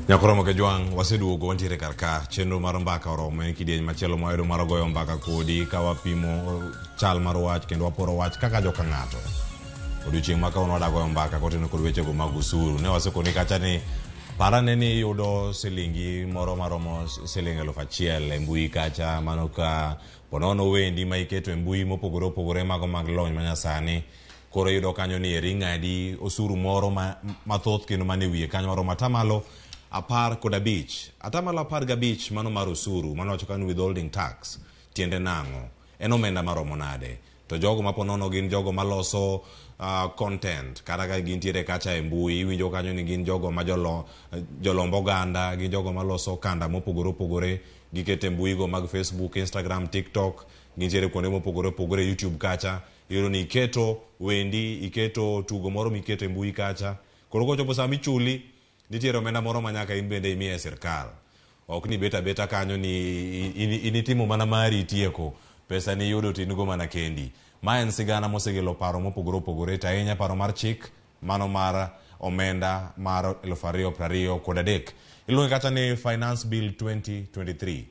Nyakoromo Kejwang' waseduogo wantiere kar ka chenro mar mbaka oromo en kidieny machielo mwayudo mar goyo mbaka kodi ka wapimo chal mar wach kendo waporo wach kaka joka ng'ato. Odiochieng' ma kawuono wada goyo mbaka kotenore kod wechego mag osuru. Ne wasekoni kacha ni parane ni iyudo silingi moro maromo siling 1000 e mbui kacha mano ka ponono wendi ma iketo e mbui mopogore opogore mago mag lony manyasani koro iyudo kanyo ni eri ing'adi osuru moro mathoth kendo mane wiye kanyo maromo atamalo 15. Atamalo 15 mano mar osuru mano wacho kanyo ni withholding tax tiende nang'o? En omenda maromo nade? To jogo ma ponono gin jogo maloso content kata ka gintiere kacha e mbui iwinjo kanyo ni gin jogo ma jolomb oganda gin jogo maloso okanda mopogore opogore giketo e mbui go mag Facebook, Instagram, TikTok gintiere kuonde mopogore opogore YouTube kacha iyudo ni iketo wendi iketo tugo moro miketo e mbui kacha koro kochopo sama ichuli nitiere omenda moro ma nyaka in bende imiye sirkal ok ni bet abeta kanyo ni in itimo mana mari itieko pesa ni iyudo to in go mana kendi. Ma en sigana mosekelo paro mopogore opogore to ahinya paro mar chik mano mar omenda mar 2023. Iluonge kata ni Finance Bill 2023.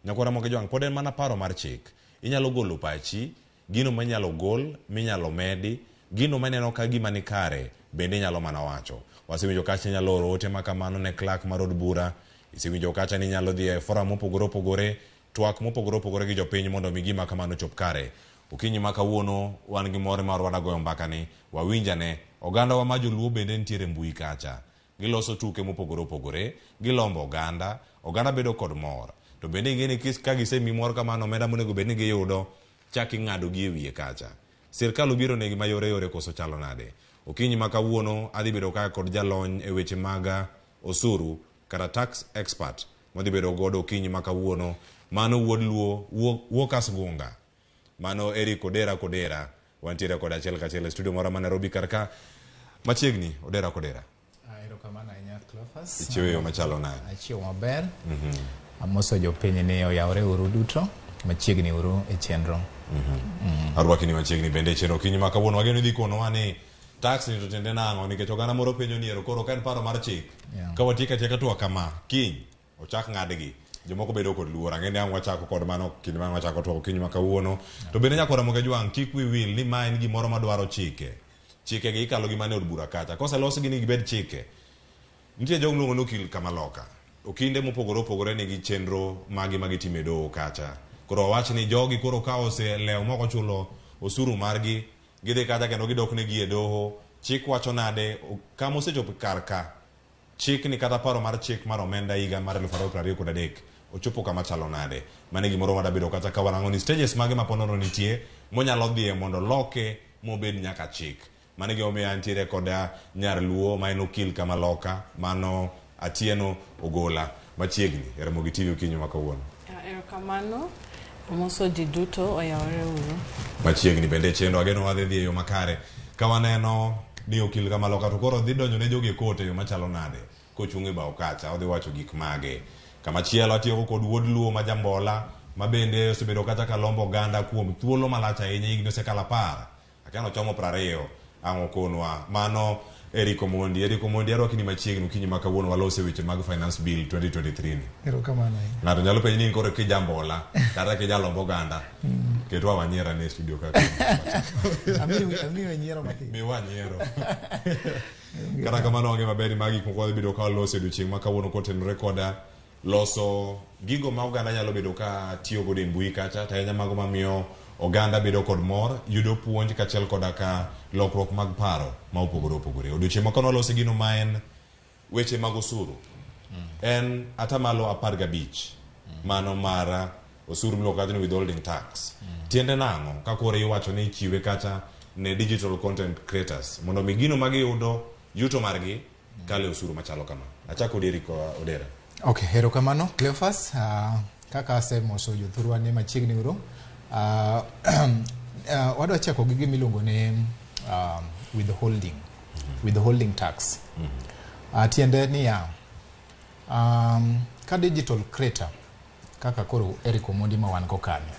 Nyakwara Moke Jwang' pod en mana paro mar chik. Inyalo golo pachi, gino minyalo gol, minyalo medi, gino mineno ka gima ni kare bende inyalo mana wacho. Wasewinjo kacha inyalo oro ote ma kamano ne clerk mar od bura, isewinjo kacha ni inyalo dhi e forum mopogore opogore, twak mopogore opogore gi jopiny mondo mi gima kamano chop kare. Okinyi ma kawuono wan gi mor mar wada goyo mbaka ni, wawinjane, oganda wa ma joluo bende nitiere mbui kacha. Giloso tuke mopogore opogore, gilombo oganda, oganda bedo kod mor. To bende ing'e ni ka gisemi mor kamano omenda monego bed ni giyudo chak ing'ado gi e wiye kacha. Sirkal obiro negi mayore yore koso chalo nade? Okinyi ma kawuono adhi bedo ka kod jalony e weche mag osuru kata tax expert modhi bedo godo okinyi ma kawuono. Mano wuod Luo, wuok Asgunga. Mano Eric Odera Kodera. Wantiere kod achiel kachiel e studio moro ma Nairobi kar ka. Machiegni, Odera Kodera. Erokamano ahinya Cleophas. Ichiewo e yo machalo nade? Achiewo maber. Amoso jopiny ni oyawre uru duto, machiegni uru e chenro. Arwaki ni machiegni bende e chenro okinyi ma kawuono. Wageno idhi konowa ni tax ni to tiende nang'o nikech oganda moro penjo ni ero koro ka en paro mar chik. Ka watieko atieka twak kama, kiny ochak ng'adgi. Jomoko bedo kod luor. Ang'e ni ang' wachako kod mano kinde ma wachako twak okinyi ma kawuono. To bende nyakwara Ramogi Ajwang' kik wi wil ni ma en gimoro madwaro chike. Chike gi ikalo gi mana e od bura kacha. Koselosgi ni gibed chike, nitie jogo miluongo ni okil kamaloka. Okinde mopogore opogore nigi chenro magi ma gitimo e doho kacha. Koro wawach ni jogi koro ka oselewo mok ochulo osuru margi, gidhi kacha kendo gidok negi e doho. Chik wacho nade? Kama osechopo kar ka, chik ni kata paro mar chik mar omenda higa mar 2023 ochopo kama chalo nade? Mano e gimoro madabedo kacha ka warango ni stages mage ma ponono nitie monyalo dhiye mondo loke mobed nyaka chik. Mano e gimomiyo antiere koda nyar Luo ma en okil kamaloka mano Atieno Ogola machiegni e Ramogi TV okinyi ma kawuono. Erokamano, amoso ji duto oyawore uru. Machiegni bende chenro ageno wadhi dhi e yo makare. Ka waneno ni okil kamaloka to koro dhi donjo ne jogi e kot e yo machalo nade kochung' e bao kacha odhi wacho gik mage. Kamachielo atieko kod wuod Luo ma Jambola ma bende osebedo kacha ka lombo oganda kuom thuolo malach ahinya higni osekalo 10. Akia nochomo 20 ang' okonwa. Mano Eric Omondi. Eric Omondi arwaki ni machiegni okinyi ma kawuono walose weche mag Finance Bill 2023 ni. Erokamano ahinya. Ng'ato nyalo penji ni in koro kijambola kata kijalomb oganda. Ketwa wanyiera ne e studio kaka. Amiyo nyiero matin. Miwa nyiero. Kata kamano wang'e maber ni magi gik moko wadhi bedo ka waloso e odiochieng' ma kawuono kotenore koda loso gigo ma oganda nyalo bedo ka tiyo godo e mbui kacha to ahinya mago mamiyo oganda bedo kod mor, yudo puonj kaachiel koda ka lokruok mag paro ma opogore opogore. Odiochieng' ma kawuono waloso gino ma en weche mag osuru. En atamalo 15 mano mar osuru miluongo kacha ni withholding tax. Tiende nang'o ka koro iwacho ni ichiwe kacha ne digital content creators mondo mi gino ma giyudo yuto margi kale osuru machalo kama. Achako kodi Eric Odera. Okay, erokamano Cleophas. Kaka asemoso jothurwa ni machiegni uru. Wadwa chako gi gima iluongo ni withholding. Withholding tax. Tiende niya, ka digital creator kaka koro Eric Omondi ma wan go kanyo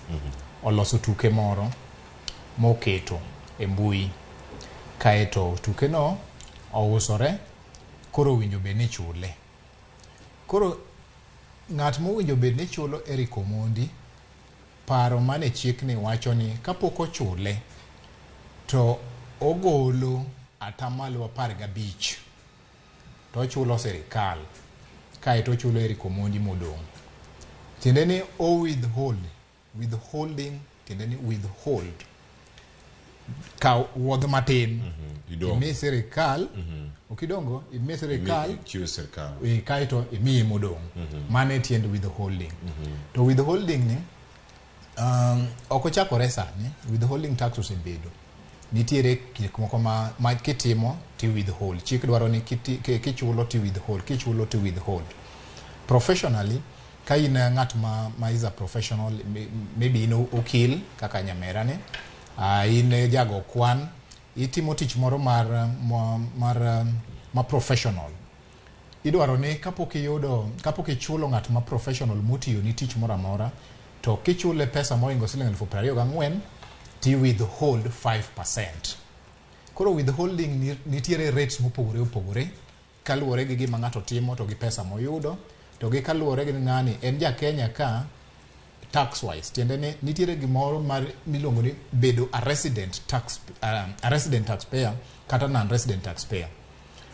oloso tuke moro moketo e mbui, kaeto tukeno ousore, koro owinjo bed ni ichule. Koro ng'at mowinjo bed ni chulo Eric Omondi, paro mane chikni wacho ni kapok ochule to ogolo 15% to ochulo sirikal, kaeto ochulo Eric Omondi modong'. Tiende ni o withhold, withholding tiende ni withhold. Kaw wuodh matin Idong'. imi sirikal, okidongo imi sirikal Chiwo sirikal. Kaeto imiye modong'. Mano e tiend withholding. To withholding ni ok ochakore sani, withholding tax osebedo. Nitiere gik moko ma kitimo ti withhold. Chik dwaro ni kichulo ti withhold, kichulo ti withhold. Professionally, ka in ng'at ma is a professional, maybe in okil kaka nyamera ni, in jago kwan, itimo tich moro mar ma professional. Idwaro ni kapok iyudo, kapok ichulo ng'at ma professional motiyo ni tich moro amora, to kichule pesa mohingo siling 24,000 ti withhold 5%. Koro withholding nitiere rates mopogore opogore kaluwore gi gima ng'ato timo to gi pesa moyudo to gi kaluwore gi ng'ani en ja Kenya ka tax wise. Tiende ni nitiere gimoro mar miluongo ni bedo a resident taxpayer kata non resident taxpayer.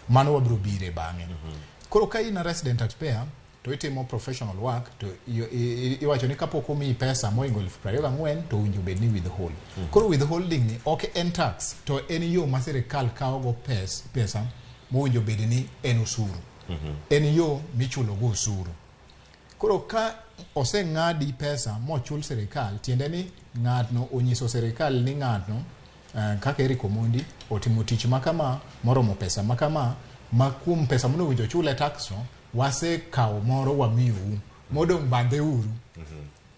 Mano wabiro bire bang'e. Koro ka in a resident taxpayer to itimo professional work to iwacho ni kapok omiyi pesa mohingo 24,000 to owinjo bed ni withhold. Koro withholding ni ok en tax, to en yo ma sirikal kawogo pesa mowinjo bed ni en osuru. En yo michulogo osuru. Koro ka oseng'adi pesa mochul sirikal, tiende ni ng'atno onyiso sirikal ni ng'atno kaka Eric Omondi otimo tich ma kama moromo pesa ma kama, ma kuom pesa monowinjo chule tax no wasekawo moro wamiyou, modong' bandhe uru.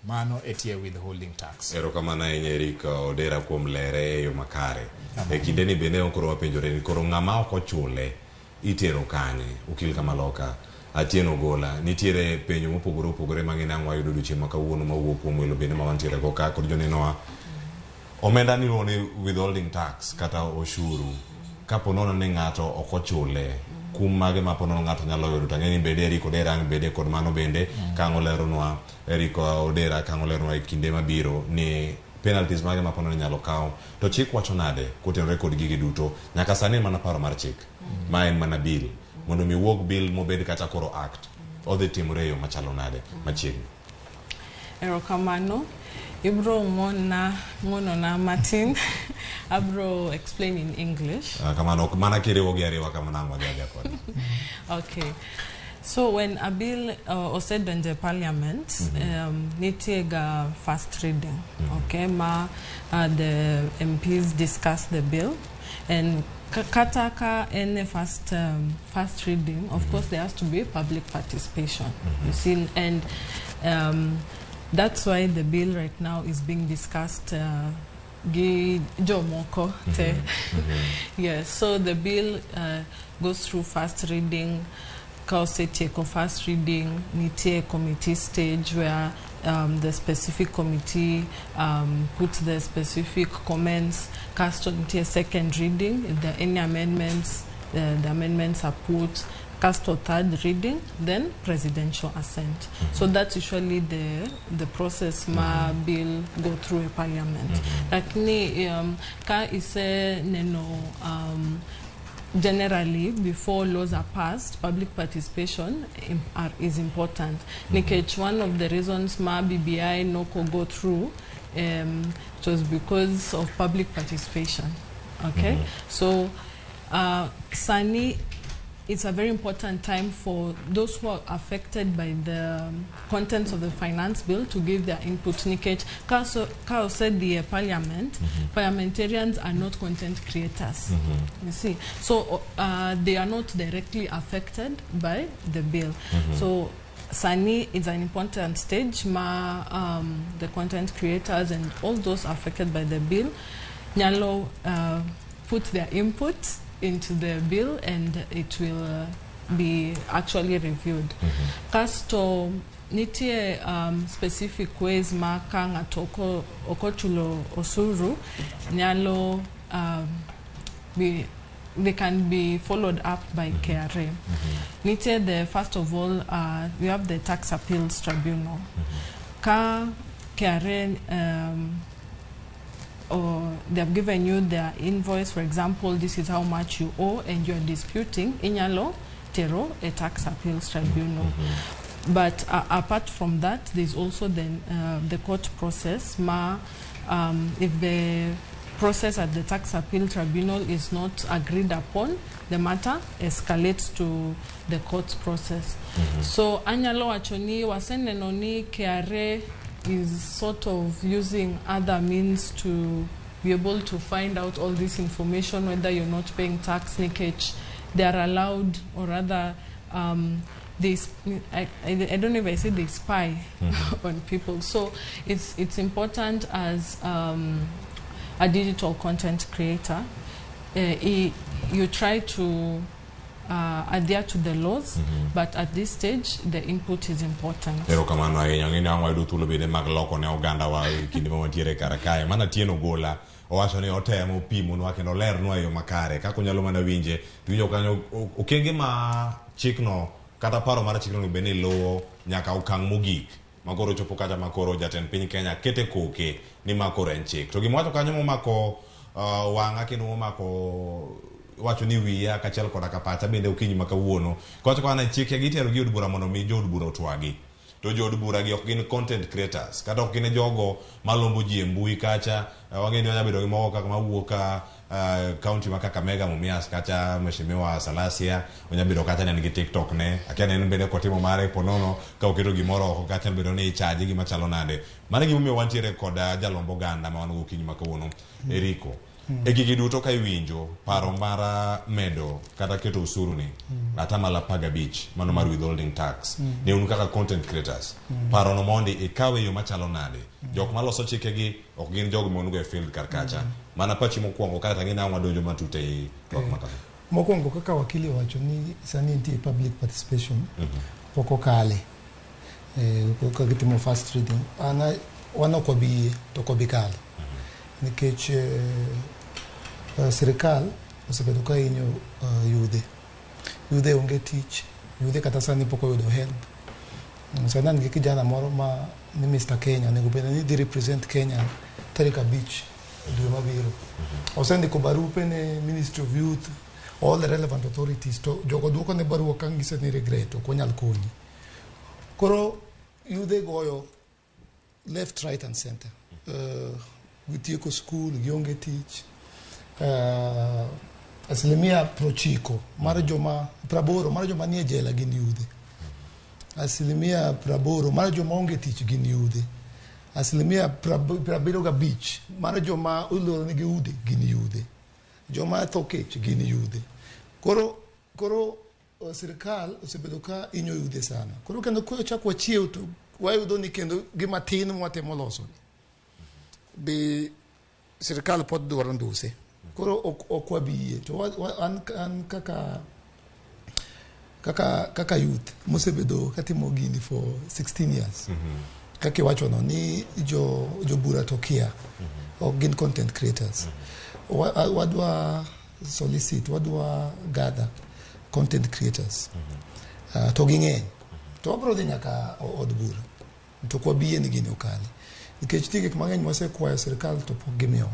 Mano e tie withholding tax. Erokamano ahinya Eric Odera kuom lere e yo makare. E kinde ni bende koro wapenjore ni koro ng'ama ok ochule itero kanye? Okil kamaloka Atieno Ogola, nitiere penjo mopogore opogore mang'eny ang' wayudo odiochieng' ma kawuono mawuok kuom welo bende ma wantiere go ka kod jonenowa. Omenda ni iluongo ni withholding tax kata oshuru. Kapo nono ni ng'ato ok ochule, kum mage ma po nono ng'ato nyalo yudo? To ang'e ni bende Eric Odera ang' bede kod mano bende ka ang' oleronwa Eric Odera ka ang' oleronwa e kinde mabiro ni penalties mage ma po nono inyalo kaw. To chik wacho nade kotenore kod gigi duto? Nyaka sani en mana paro mar chik. Ma en mana bill. Mondo mi wuog bill mobed kata koro act, odhi timore e yo machalo nade machiegni? Erokamano. Ibro ng'wonona matin. Abro explain in English. Ah, kamano ok mana kiriwo gi ariwa kamano ang' wadhi adhiya kode. Okay. So when a bill osedonjo e parliament, nitie ga first reading, okay, ma the MPs discuss the bill, and kata ka en e first reading, of course there has to be public participation. You see, and that's why the bill right now is being discussed gi jomoko te. Yes, so the bill goes through first reading. Ka osetieko first reading, nitie committee stage where the specific committee puts the specific comments. Kasto nitie second reading. If there are any amendments, the amendments are put. Kasto third reading, then presidential assent. So that's usually the process ma bill go through a parliament. Lakini ka ise neno generally before laws are passed, public participation is important. Nikech one of the reasons ma BBI noko go through, it was because of public participation. Okay, so sani it's a very important time for those who are affected by the contents of the finance bill to give their input. Nikech ka osedhi e parliament, parliamentarians are not content creators. You see, so they are not directly affected by the bill. So sani is an important stage ma the content creators and all those affected by the bill nyalo put their input into the bill, and it will be actually reviewed. Kasto nitie specific ways ma ka ng'ato ok ochulo osuru nyalo be, they can be followed up by KRA. Nitie the first of all, we have the Tax Appeals Tribunal. Ka KRA or they have given you their invoice, for example, this is how much you owe and you're disputing, inyalo tero a Tax Appeals Tribunal. But apart from that, there's also the court process. Ma, if the process at the Tax Appeal Tribunal is not agreed upon, the matter escalates to the court process. So anyalo wacho ni waseneno ni KRA is sort of using other means to be able to find out all this information, whether you're not paying tax, nikech they are allowed, or rather, they, I don't know if I say they spy on people. So it's important as a digital content creator, you try to adhere to the laws, but at this stage, the input is important. Erokamano ahinya. Ng'eni ang' wayudo thuolo bende mag loko ne oganda wa e kinde ma wantiere kar kae. Mana Tieno Gola owacho ni otemo pimonwa kendo olernwa e yo makare kaka unyalo mana winje. To iwinjo kanyo okenge ma chikno kata paro mar chikno onego bed ni luwo nyaka okang' mogik makoro chopo kacha makoro jatend piny Kenya kete koke ni ma koro en chik. To gima wacho kanyo momako wang'a kendo momako wacho ni wiya kaachiel koda ka pacha bende okinyi ma kawuono. Kowacho kana chike gi itero gi od bura mondo mi jood bura otwagi. To jood bura gi ok gin content creators kata ok gin jogo malombo ji e mbui kacha. Wang'e ni wanya bedo gi moko kaka mawuok ka county ma Kakamega, Mumias kacha, Mheshimiwa Salasia onya bedo kacha ne en gi TikTok ne akia ne en bende kotimo mare ponono ka oketo gimoro oko kacha bedo ni ichaje gima chalo nade. Mano e gimomiyo wantiere kod jalomb oganda ma wan go okinyi ma kawuono, Eriko. E gigi duto ka iwinjo paro mar medo kata keto osuru ni 15% mano mar withholding tax ne un kaka content creators, paro no mondi ikawe e yo machalo nade? Jok maloso chikegi ok gin jogo ma un go e field kar kacha. Mana pachi mokwongo kae to ang'e ni ang' wadonjo matut ei twak ma kama. Mokwongo, kaka wakili owacho ni sani nitie public participation, pok okale, ka gitimo first reading, an wan ok wabi yie to ok wabi kalo nikech sirikal osebedo ka hinyo yudhe. Yudhe onge tich, yudhe kata sani pok oyudo help. Sani an gi kijana moro ma ni Mr. Kenya, onego bed ni dhi represent Kenya tarik 5 dwe mabiro. Osendiko barupe ne Ministry of Youth, all the relevant authorities, to jogo duoko ne barua ka ng'ise ni regret, ok wanyal konyi. Koro yudhe goyo left, right and center. Gitieko school, gionge tich. 90% mar joma 80 mar joma nie jela gin yudhe. 80% mar joma onge tich gin yudhe. 75% mar joma oloro nigi udi gin yudhe. Joma tho kech gin yudhe. Koro sirikal osebedo ka hinyo yudhe sana. Koro kendo kochak wachiew to wayudo ni kendo gima tin mwatemo loso ni be sirikal pod dwaro nduse. Koro ok wabi yie. To an kaka youth mosebedo katimo gini for 16 years, kaka iwacho no ni jo jobura to kia ok gin content creators. Wadwa solicit, wadwa gather content creators, to ging'eny to wabro dhi nyaka od bura to ok wabi yie ni gini okali nikech nitie gik mang'eny mwasekwayo sirikal to pok gimiyowa.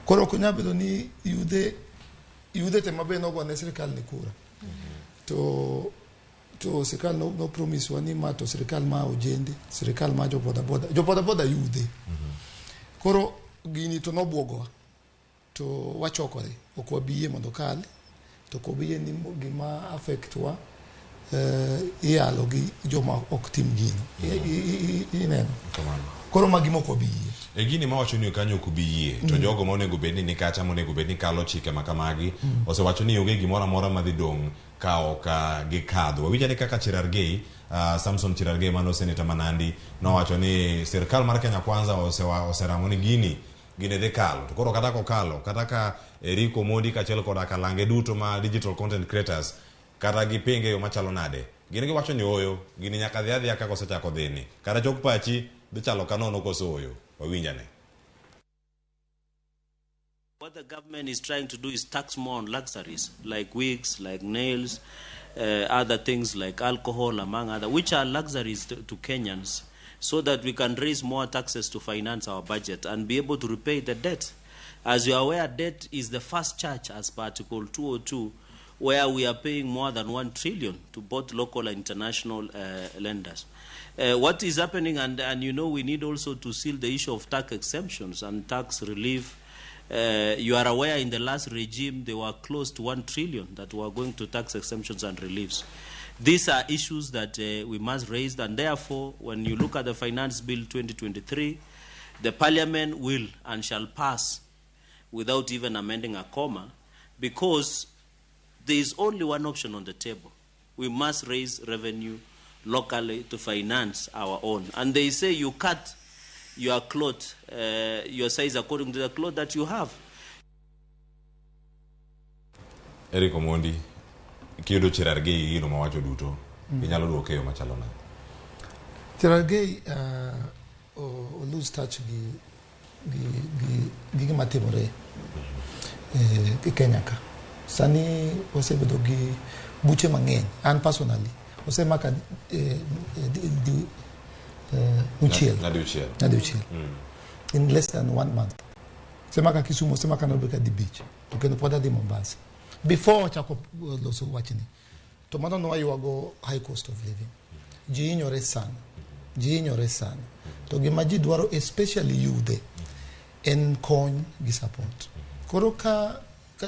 Koro ok nyal bedo ni yudhe te mabe nogone sirikal ni kura to sirikal no promise wa ni ma to sirikal ma ojende, sirikal ma jo boda boda, jo boda boda yudhe. Koro gini to nobwogowa to wachokore, ok wabi yie mondo okal to ok wabi yie ni gima affect wa iyalo gi joma ok tim gino. Ineno Kamano. Koro ma gima ok wabi yie. E gini mawacho ni kanyo ok ubi yie to jogo ma onego bed ni nikacha monego bed ni kalo chike ma kamagi osewacho ni onge gimoro amora madhi dong' ka ok gikadho. Wawinjo ni kaka Cherargei, Samson Cherargei mano seneta ma Nandi nowacho ni sirikal mar Kenya Kwanza oseramo ni gini dhi kalo to koro kata kokalo kata ka Eric Omondi kaachiel koda Kalange duto ma digital content creators. Kata gipinge e yo machalo nade, gin giwacho ni ooyo, gini nyaka dhi adhiya kaka osechako dhini. Kata chok pachi dhi chalo ka nono koso ooyo. Wawinjane. What the government is trying to do is tax more on luxuries like wigs, like nails, other things like alcohol, among other, which are luxuries to Kenyans, so that we can raise more taxes to finance our budget and be able to repay the debt. As you are aware, debt is the first charge as per Article 202, where we are paying more than 1 trillion to both local and international lenders. What is happening, and you know, we need also to seal the issue of tax exemptions and tax relief. You are aware in the last regime they were close to 1 trillion that were going to tax exemptions and reliefs. These are issues that we must raise, and therefore, when you look at the Finance Bill 2023, the Parliament will and shall pass without even amending a comma, because there is only one option on the table. We must raise revenue locally to finance our own. And they say you cut your cloth, your size according to the cloth that you have. Eric Omondi, kiyudo Cherargei gino mawacho duto, inyalo duoke e yo machalo nade? Cherargei o lose touch gi gima timore e Kenya ka. Sani wasebedo gi buche mang'eny. An personally osemaka uchiel. Nyadi uchiel. Nyadi uchiel. In less than one month. Osemaka Kisumu, osemaka Nairobi ka dhi beach. To kendo pod adhi Mombasa. Before ochako loso wachni, to mano nwaywago high cost of living. Ji hinyore sana. Ji hinyore sana. To gima ji dwaro, especially yudhe, en kony gi support. Koro ka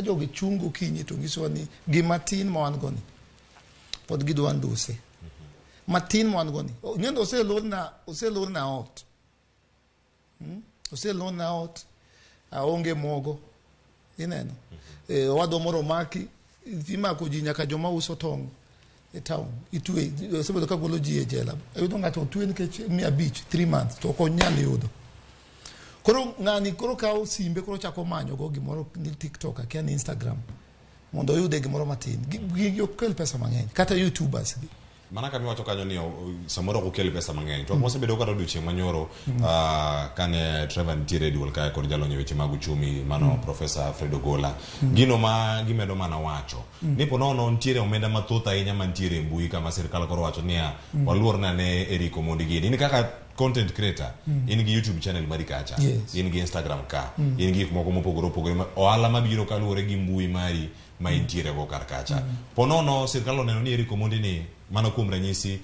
jogi chung gokinyi to nyisowa ni gima tin ma wan go ni pod gidwa nduse. Matin ma wan go ni. Ng'eni oselorna ot. Oselorna ot. Aonge mogo. Ineno. Owadwa moro omaki, imako ji nyaka joma uso tong' e town. Itwe, osebedo ka golo ji e jela. Ayudo ng'ato otwe nikech 500, 3 months, to ok onyal yudo. Koro ng'ani koro kawo simbe, koro chako manyo go gimoro ni TikTok, akia ni Instagram, mondo oyude gimoro matin. Gigi ok kel pesa mang'eny. Kata YouTubers gi. Mana kama iwacho kanyo ni samoro ok okel pesa mang'eny, to wasebedo kata odiochieng' manyoro kane Trevor nitiere e duol kae kod jalony e weche mag uchumi mano Professor Fred Ogola, gino ma gimedo mana wacho ni po nono nitiere omenda mathoth ahinya mantiere e mbui kama sirikal koro wacho niya, waluor nane Eric Omondi gini in kaka content creator, in gi YouTube channel mari kacha, in gi Instagram ka, in gi gik moko mopogore opogore, ohala mabiro kaluwore gi mbui mari ma intiere go kar kacha. Po nono sirikal oneno ni Eric Omondi ni mano kuom ranyisi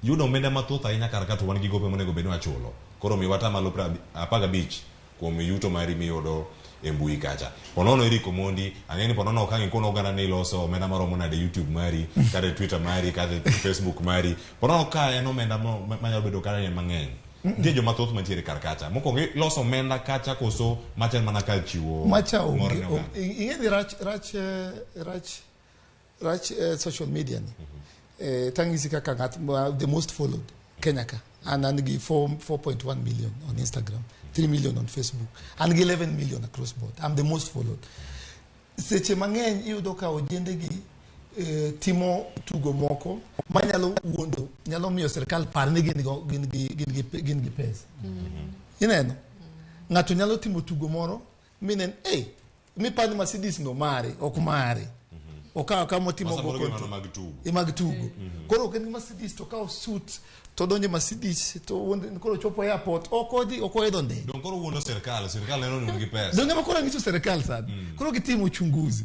yudo omenda mathoth ahinya kar ka, to wan gi gope monego bed ni wachulo, koro miwa atamalo 15 kuom yuto mari miyudo e mbui kacha. Po nono Eric Omondi, ang'e ni po nono ok ang' ikono oganda ni iloso omenda maromo nade YouTube mari, kata e Twitter mari, kata e Facebook mari. Po nono ka en omenda manyalo bedo kata en mang'eny, nitie joma thoth mantiere kar kacha. Mokwongo iloso omenda kacha koso macha en mana kar chiwo Macha mor onge. ne oganda? Ing'e ni rach social media ni. Tang'isi kaka ng'at the most followed Kenya ka. An gi 4 4.1 million on Instagram, 3 million on Facebook. An gi 11 million across board. I'm the most followed. Seche mang'eny iyudo ka ojende gi timo tugo moko manyalo wuondo, nyalo miyo sirikal par ni gin gi pesa. Ineno? Ng'ato nyalo timo tugo moro minen, hey, mipar ni Mercedes no mare, ok mare. Okawo kama otimo Ma samoro go gin mana mag tugo. E mag tugo. Koro ok en gi Mercedes to okawo suit to donjo e Mercedes to koro chopo airport, ok odhi, ok oidho ndege. Dong koro wuondo sirikal, sirikal neno ni un gi pesa. Donge ma koro anyiso sirikal sani. Koro gitimo uchunguzi.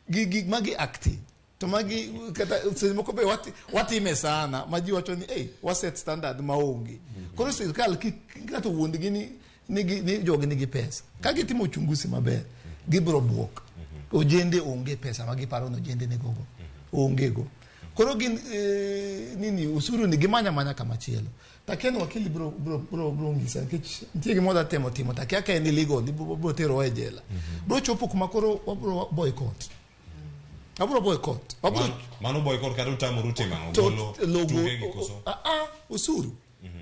Gi magi acting. To magi kata seche moko be watime sana ma ji wacho ni hey, waset standard maonge. Koro sirikal kik ng'ato wuondgi ni jogi nigi pesa. Ka gitimo uchunguzi maber, gibiro buok. Ojende onge pesa ma giparo ni ojende nigogo. Onge go. Koro gin nini usuru ni gimanya manya kamachielo. Takia ni wakili bro ng'isa nikech nitie gima wadwa temo timo, takia ka en illegal bro terowa e jela. Bro chopo kuma koro wabro boycott. Wabro boycott. Wabro Mano boycott kata utamoru timo ang'o? To Golo logo tuke gi koso? Ah, ah, usuru.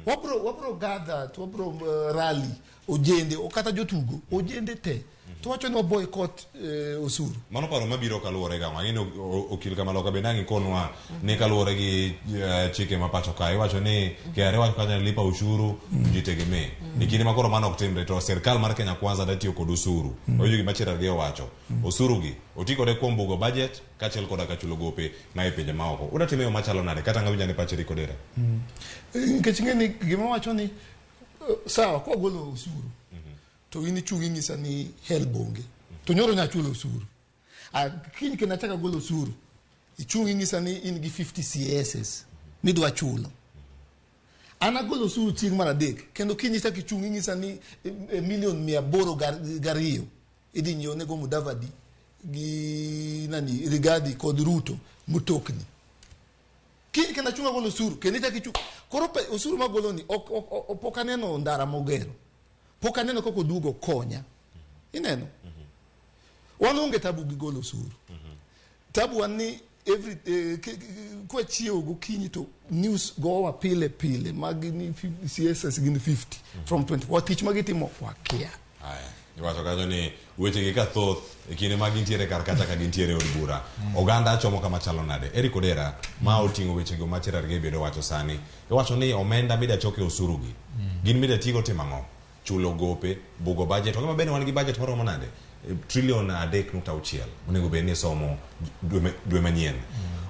Wabro gather to wabro rally. Ojende kata jotugo ojende te to wacho ni wa boycott osuru. Mano paro mabiro kaluwore ga ang'e ni okil kamaloka bende ang' ikonwa ni kaluwore gi chike ma pacho ka iwacho ni KRA wacho kanyo ni lipa ushuru jitegemee. E kinde ma koro mano ok timre to sirkal mar Kenya Kwanza da tiyo kod osuru. Owinjo gima Cherargei owacho. Osuru gi oti kode kuom bugo budget kaachiel koda ka chulo gope ma e pinje maoko. Uda time yo machalo nade kata ng'awinjo ni pache Eric Odera? Nikech ing'e ni gima wacho ni sawa kwagolo osuru to in ichung' inyisa ni HELB onge to nyoro nyachulo osuru. Kiny kendo achak agolo osuru ichung' inyisa ni in gi 50 CASs midwa chulo. An agolo osuru chieng' mar adek kendo kiny ichak ichung' inyisa ni milion 802 idhi nyiewo nego Mudavadi gi nani Rigathi kod Ruto mtokni. Kiny kendo achung' agolo osuru kendo ichak ichung' koro osuru magolo ni ok pok aneno ndara mogero. Pok aneno kaka oduogo konya. Ineno? Wan onge tabu gi golo osuru. Tabu wan ni every kwachiewo gokinyi to news gowa pile pile mag ni CSS gin 50 from 24 tich magitimo wakia. Aya, iwacho kanyo ni weche gi ka thoth e kinde ma gintiere kar kacha ka gintiere e od bura. Oganda chomo kama chalo nade? Eric Odera ma oting'o weche go ma Cherargei bende owacho sani. Iwacho ni omenda mida chok e osuru gi. Gin mida tigo timo ang'o? Chulo gope, bugo budget. Wang'e maber ni wan gi budget maromo nade? Trilion 3.6 onego bed ni somo dwe manyien.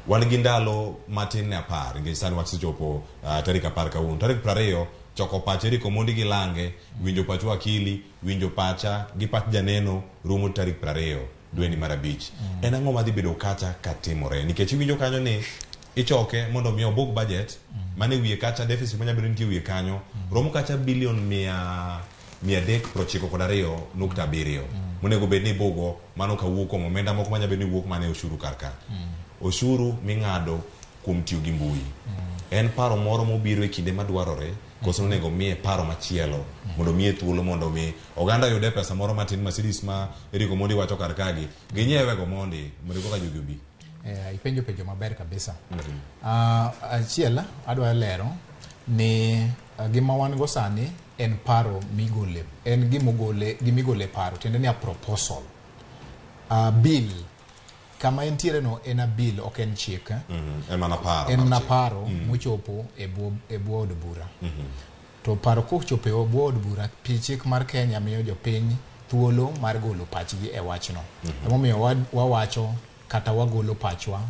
Wan gi ndalo matin ne 10 nikech sani wasechopo tarik 10 kawuono. Tarik 20 choko pach Eric Omondi gi lange, winjo pach wakili, winjo pacha gi pach janeno rumo tarik 20 dweni mar 5. En ang'o madhi bedo kacha katimore? Nikech iwinjo kanyo ni ichoke mondo mi obug budget mane wiye kacha deficit manya bedo nitie wiye kanyo romo kacha bilion 392.7 monego bed ni ibugo mano kawuok kuom omenda moko manya bedo ni wuok mana e osuru kar ka. Osuru ming'ado kuom tiyo gi mbui en paro moro mobiro e kinde madwarore koso onego miye paro machielo mondo miye thuolo mondo mi oganda oyude pesa moro matin Mercedes ma Eric Omondi wacho kar kagi ginyiewe go mondi mondo koka jogi obi. Ipenjo penjo maber kabisa. Achiel adwa lero ni gima wan go sani en paro migole, en gimogole, gimigole paro, tiende ni a proposal. Bill kama entiere no en a bill, ok en chik. En mana paro. En mana paro mochopo e bwo od bura. To paro kochopo e bwo od bura, chik mar Kenya miyo jopiny thuolo mar golo pachgi e wachno. Emomiyo wawacho kata wagolo pachwa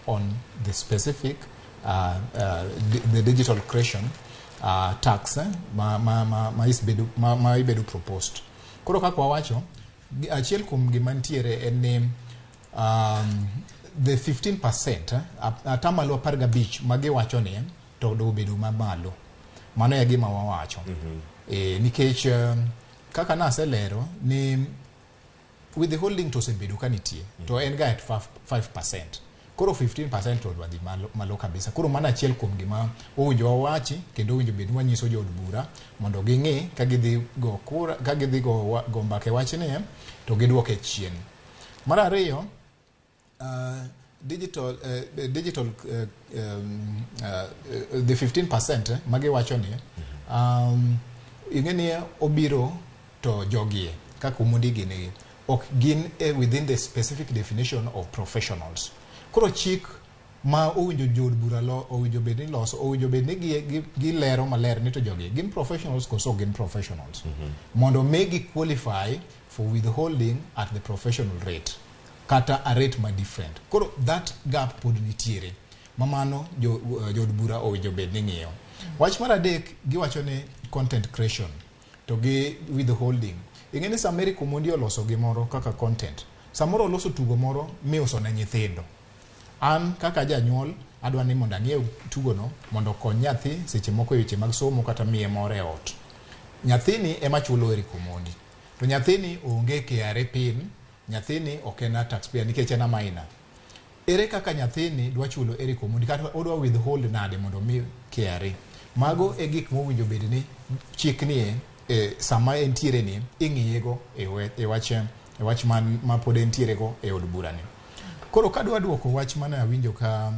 on the specific the digital creation tax ma ibedo proposed. Koro kaka wawacho, achiel kuom gima nitiere en ni the 15% atamalo 15 magiwacho ni to obedo mamalo. Mano e gima wawacho. Nikech kaka naselero ni withholding to osebedo ka nitie to en ga at 5%. Koro 15% to dwa dhi malo kabisa. Koro mano achiel kuom gima owinjo wawachi kendo owinjo bed ni wanyiso jood bura mondo ging'i ka gidhi go kura, ka gidhi go mbaka e wachni to gidwoke chien. Mar ariyo, digital the 15% magiwacho ni ing'e ni obiro to jogie kaka Omondi gini ok gin within the specific definition of professionals. Koro chik ma owinjo jood bura owinjo bed ni loso, owinjo bed ni gilero maler ni to jogi gin professionals koso gin professionals. Mondo mi qualify for withholding at the professional rate kata a rate ma different. Koro that gap pod nitiere mamano jood bura owinjo bed ni ng'iyo. Wach mar adek giwacho ni content creation to gi withholding. Ing'e ni sama Eric Omondi oloso gimoro kaka content, samoro oloso tugo moro miuso ne nyithindo. An kaka janyuol adwa ni mondo ang'iew tugono mondo okony nyathi seche moko e weche mag somo kata miye mor e ot. Nyathini ema chulo Eric Omondi. To nyathini onge KRA pin, nyathini ok en a taxpayer nikech en a minor. Ere kaka nyathini dwa chulo Eric Omondi kata odwa withhold nade mondo mi KRA? Mago e gik mowinjo bed ni chik nie sama entiere ni ing'iye go e wach ma pod entiere go e od bura ni. Koro kadwa duoko wach mane awinjo ka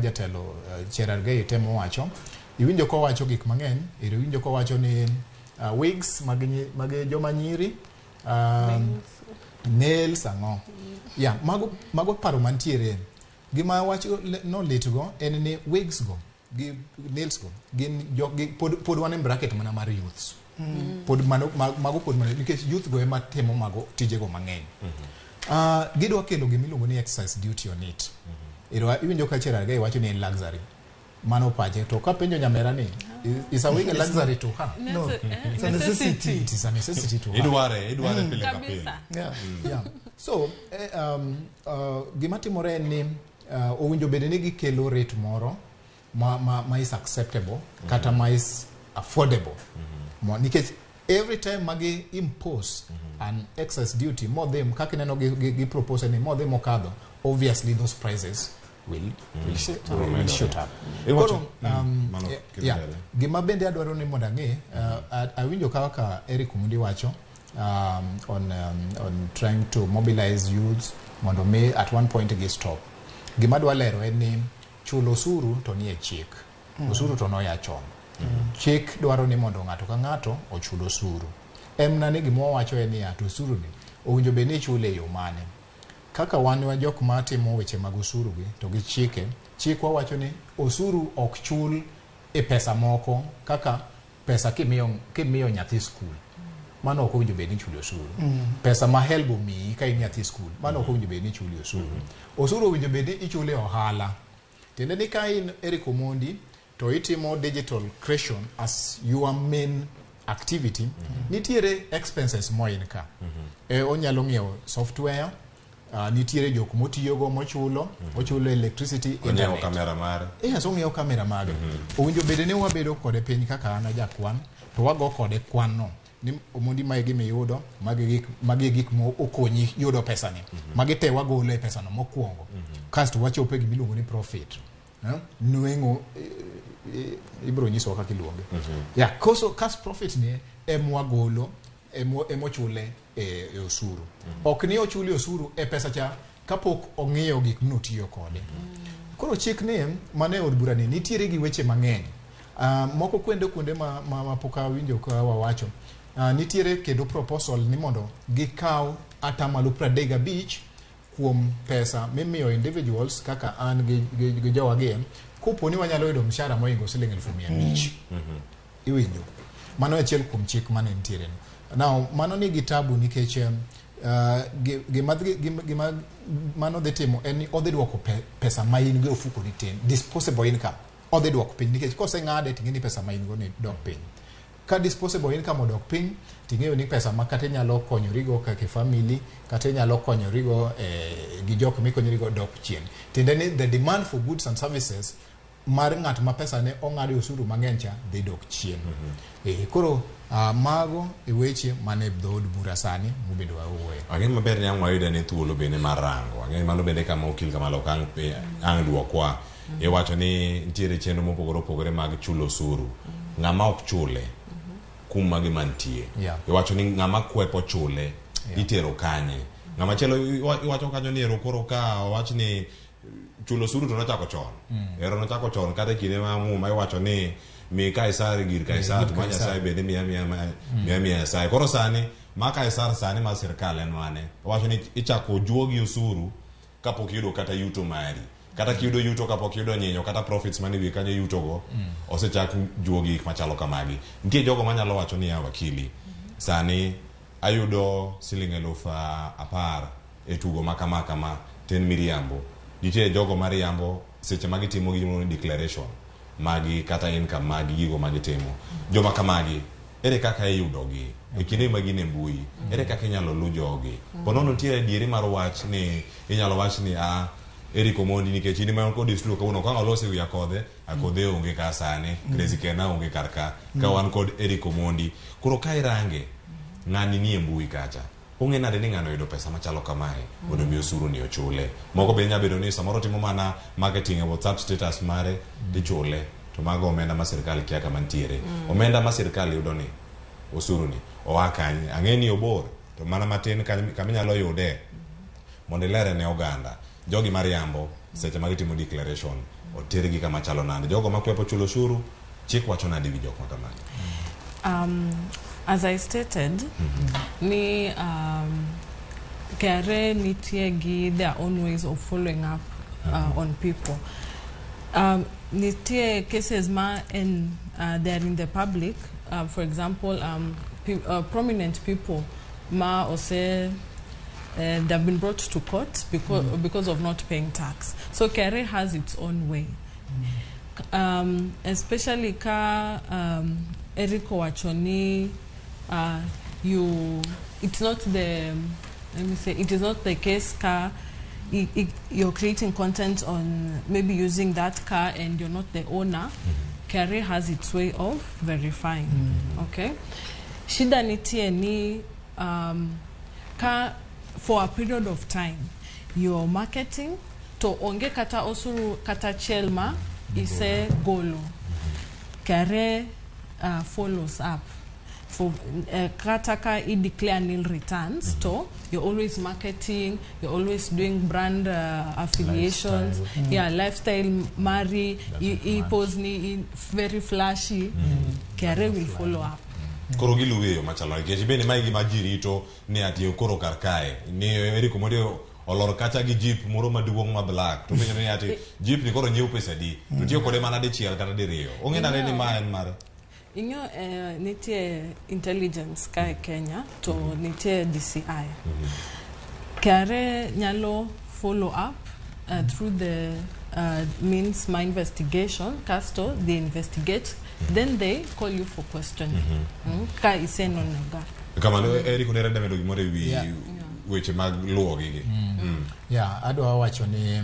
jatelo Cherargei temo wacho, iwinjo kowacho gik mang'eny, iwinjo kowacho ni Wigs mag, mag joma nyiri, nails ang'o. Yeah, mago paro mantiere. Gima wach no litgo en ni wigs go gi nails go gin jo, gi, pod wan e bracket mana mar youths. Pod mano, mago pod mana nikech youth go ema timo mago tijego mang'eny. Gidwa kelo gimiluongo ni excise duty on it. Ero iwinjo ka Cherargei wacho ni en luxury. Mano pache. To kapenjo nyamera ni, is a wig a luxury to her? No, it's a necessity. It is a necessity to her. Idware pile ka pile. Kabisa. Yeah. So, gima timore en ni owinjo bed ni gikelo rate moro ma is acceptable kata ma is affordable. Nikech every time magi impose an excise duty modhi kaka ineno gi propose ni modhi mokadho, obviously those prices will shoot up. Iwacho- Koro, mano kidhi mbele. Gima bende adwaro ni mondo ang'e, awinjo kaka Eric Omondi wacho on trying to mobilize youths mondo mi at one point gi stop. Gima adwa lero en ni chulo osuru to nie chik. Osuru to noya chon. Chik dwaro ni mondo ng'ato ka ng'ato ochul osuru. Emna ni gima wawacho en niya, to osuru ni owinjo bed ni ichule e yo mane? Kaka wan wa jok ma timo weche mag osuru gi to gi chike, chikwa wacho ni osuru ok chul e pesa moko kaka pesa kimiyo nyathi skul. Mano ok owinjo bed ni ichulo osuru. Pesa ma HELB omiyi ka in nyathi skul, mano ok owinjo bed ni ichulo osuru. Osuru owinjo bed ni ichulo e ohala. Tiende ni ka in Eric Omondi to itimo digital creation as your main activity, nitiere expenses moin ka. Onyalo ng'iewo software, nitiere jok motiyogo mochulo, ochulo electricity, Onyiewo internet. kamera mare. Yes, ong'iewo kamera mage. Owinjo bed ni wabedo kode piny kaka an ajakwan, to wago kode kwan no. Ni Omondi mae gima iyudo, magi e gik mo okonyi yudo pesani. Magi te wagolo e pesano mokwongo. Kasto wachopo e gima iluongo ni profit. Nweng'o, ibiro nyisowa kaka iluonge. Yeah, koso kas profit ni emwagolo, emochule e osuru. Ok ni ochule osuru e pesa cha kapok ong'iyo gik manotiyo kode. Koro chik ni mane od bura ni nitiere gi weche mang'eny. Moko kuonde ma pok awinjo ka wawacho. Nitiere kendo proposal ni mondo gikaw 35% kuom pesa mimiyo individuals kaka an gi jowagi, kopo ni wanyalo yudo mshahara mohingo siling 500,000. Iwinjo? Mano achiel kuom chik mane nitiere no. Now, mano nigi tabu nikech gima mano dhi timo en ni odhi duoko pesa ma in go e ofuko ni tin, disposable income odhi duoko piny nikech koseng'ade ting'e ni pesa ma in go ni dok piny. Ka disposable income odok piny, ting'eyo ni pesa ma kata inyalo konyorigo kaka family, kata inyalo konyorigo gi jok mikonyorigo dok chien. Tiende ni the demand for goods and services mar ng'at ma pesa ne ong'ade osuru mang'eny cha dhi dok chien. Koro mago e weche mane dhood bura sani mobedo wawuoye. Ang'e maber ni ang' wayude ni thuolo bende mar rango. Ang'e mano bende kama okil kamalo ok ang' duokwa. Iwacho ni nitiere chenro mopogore opogore mag chulo osuru. Ng'ama ok chule, kum mage mantie. Iwacho ni ng'ama kwepo chule, itero kanye. Ng'ama chielo iwacho kanyo ni ero koro ka owach ni chulo osuru to nochako chon. Ero nochako chon kata e kinde ma Muma iwacho ni mi Kaisar gir Kaisar, to ma Nyasaye bende miya miya Nyasaye. Koro sani ma Kaisar sani mar sirkal en mane? Owacho ni ichako juogi osuru kapok iyudo kata yuto mari. Kata kiyudo yuto kapok iyudo nyinyo kata profits mane wiye kanyo yutogo, osechak juogi gik machalo kamagi. Nitie jogo manyalo wacho ni ya wakili, sani ayudo siling 10,000 e tugo ma kama kama, to en miriambo. Nitie jogo mariambo seche ma gitimo gimiluongo ni declaration magi kata income magi gigo magitimo. Joma kamagi ere kaka iyudogi e kinde ma gin e mbui? Ere kaka inyalo lu jogi? Po nono nitiere adieri mar wach ni inyalo wach ni a Eric Omondi nikech in ema kod studio kawuono ka walose wi Akodhe, Akodhe onge ka sani, Crazy Kena onge kar ka, ka wan kod Eric Omondi. Koro ka irange, ng'ani nie mbui kacha. Ong'e nade ni ng'ano oyudo pesa machalo kamae mondo mi osuru ni ochule. Moko be nyalo bedo ni samoro timo mana marketing e WhatsApp status mare tichule. To mago omenda ma sirkal kia kama nitiere. Omenda ma sirkal yudo ni osuru ni oa kanye? Ang'e ni obor to mana matin kama inyalo yude mondo ilere ne oganda. Jogi mariambo seche ma gitimo declaration otergi kama chalo nade? Jogo makwepo chulo osuru chik wacho nade wi jok ma kamagi? As I stated, ni KRA nitie gi their own ways of following up on people. Nitie cases ma en they are in the public. For example, prominent people ma ose they have been brought to court because of not paying tax. So KRA has its own way. Especially ka Eric owacho ni you it's not the, let me say, it is not the case ka you're creating content on maybe using that car and you're not the owner. KRA has its way of verifying. Okay, shida nitie ni ka for a period of time you're marketing to onge kata osuru kata achiel ma ise golo, KRA follows up for kata ka i declare nil returns, to you're always marketing, you're always doing brand affiliations. Lifestyle. Yeah, lifestyle mari Doesn't i match. Pose ni very flashy, KRA will follow up. Koro giluwe e yo machalo nikech bende mae gima ji rito ni ati koro kar kae ni Eric Omondi olor kacha gi jeep moro maduong' ma black to penjo ni ati jeep ni koro nyiew pesa adi to tiyo kode mana dichiel kata diriyo ong'e nade ni ma en mare? Ing'eyo, nitie intelligence ka e Kenya to nitie DCI. KRA nyalo follow up through the means ma investigation, kasto they investigate, then they call you for questioning. Ka isenonoga. Kamano Eric onere medo gimoro e wi weche mag luwo gigi. Yeah, adwa wacho ni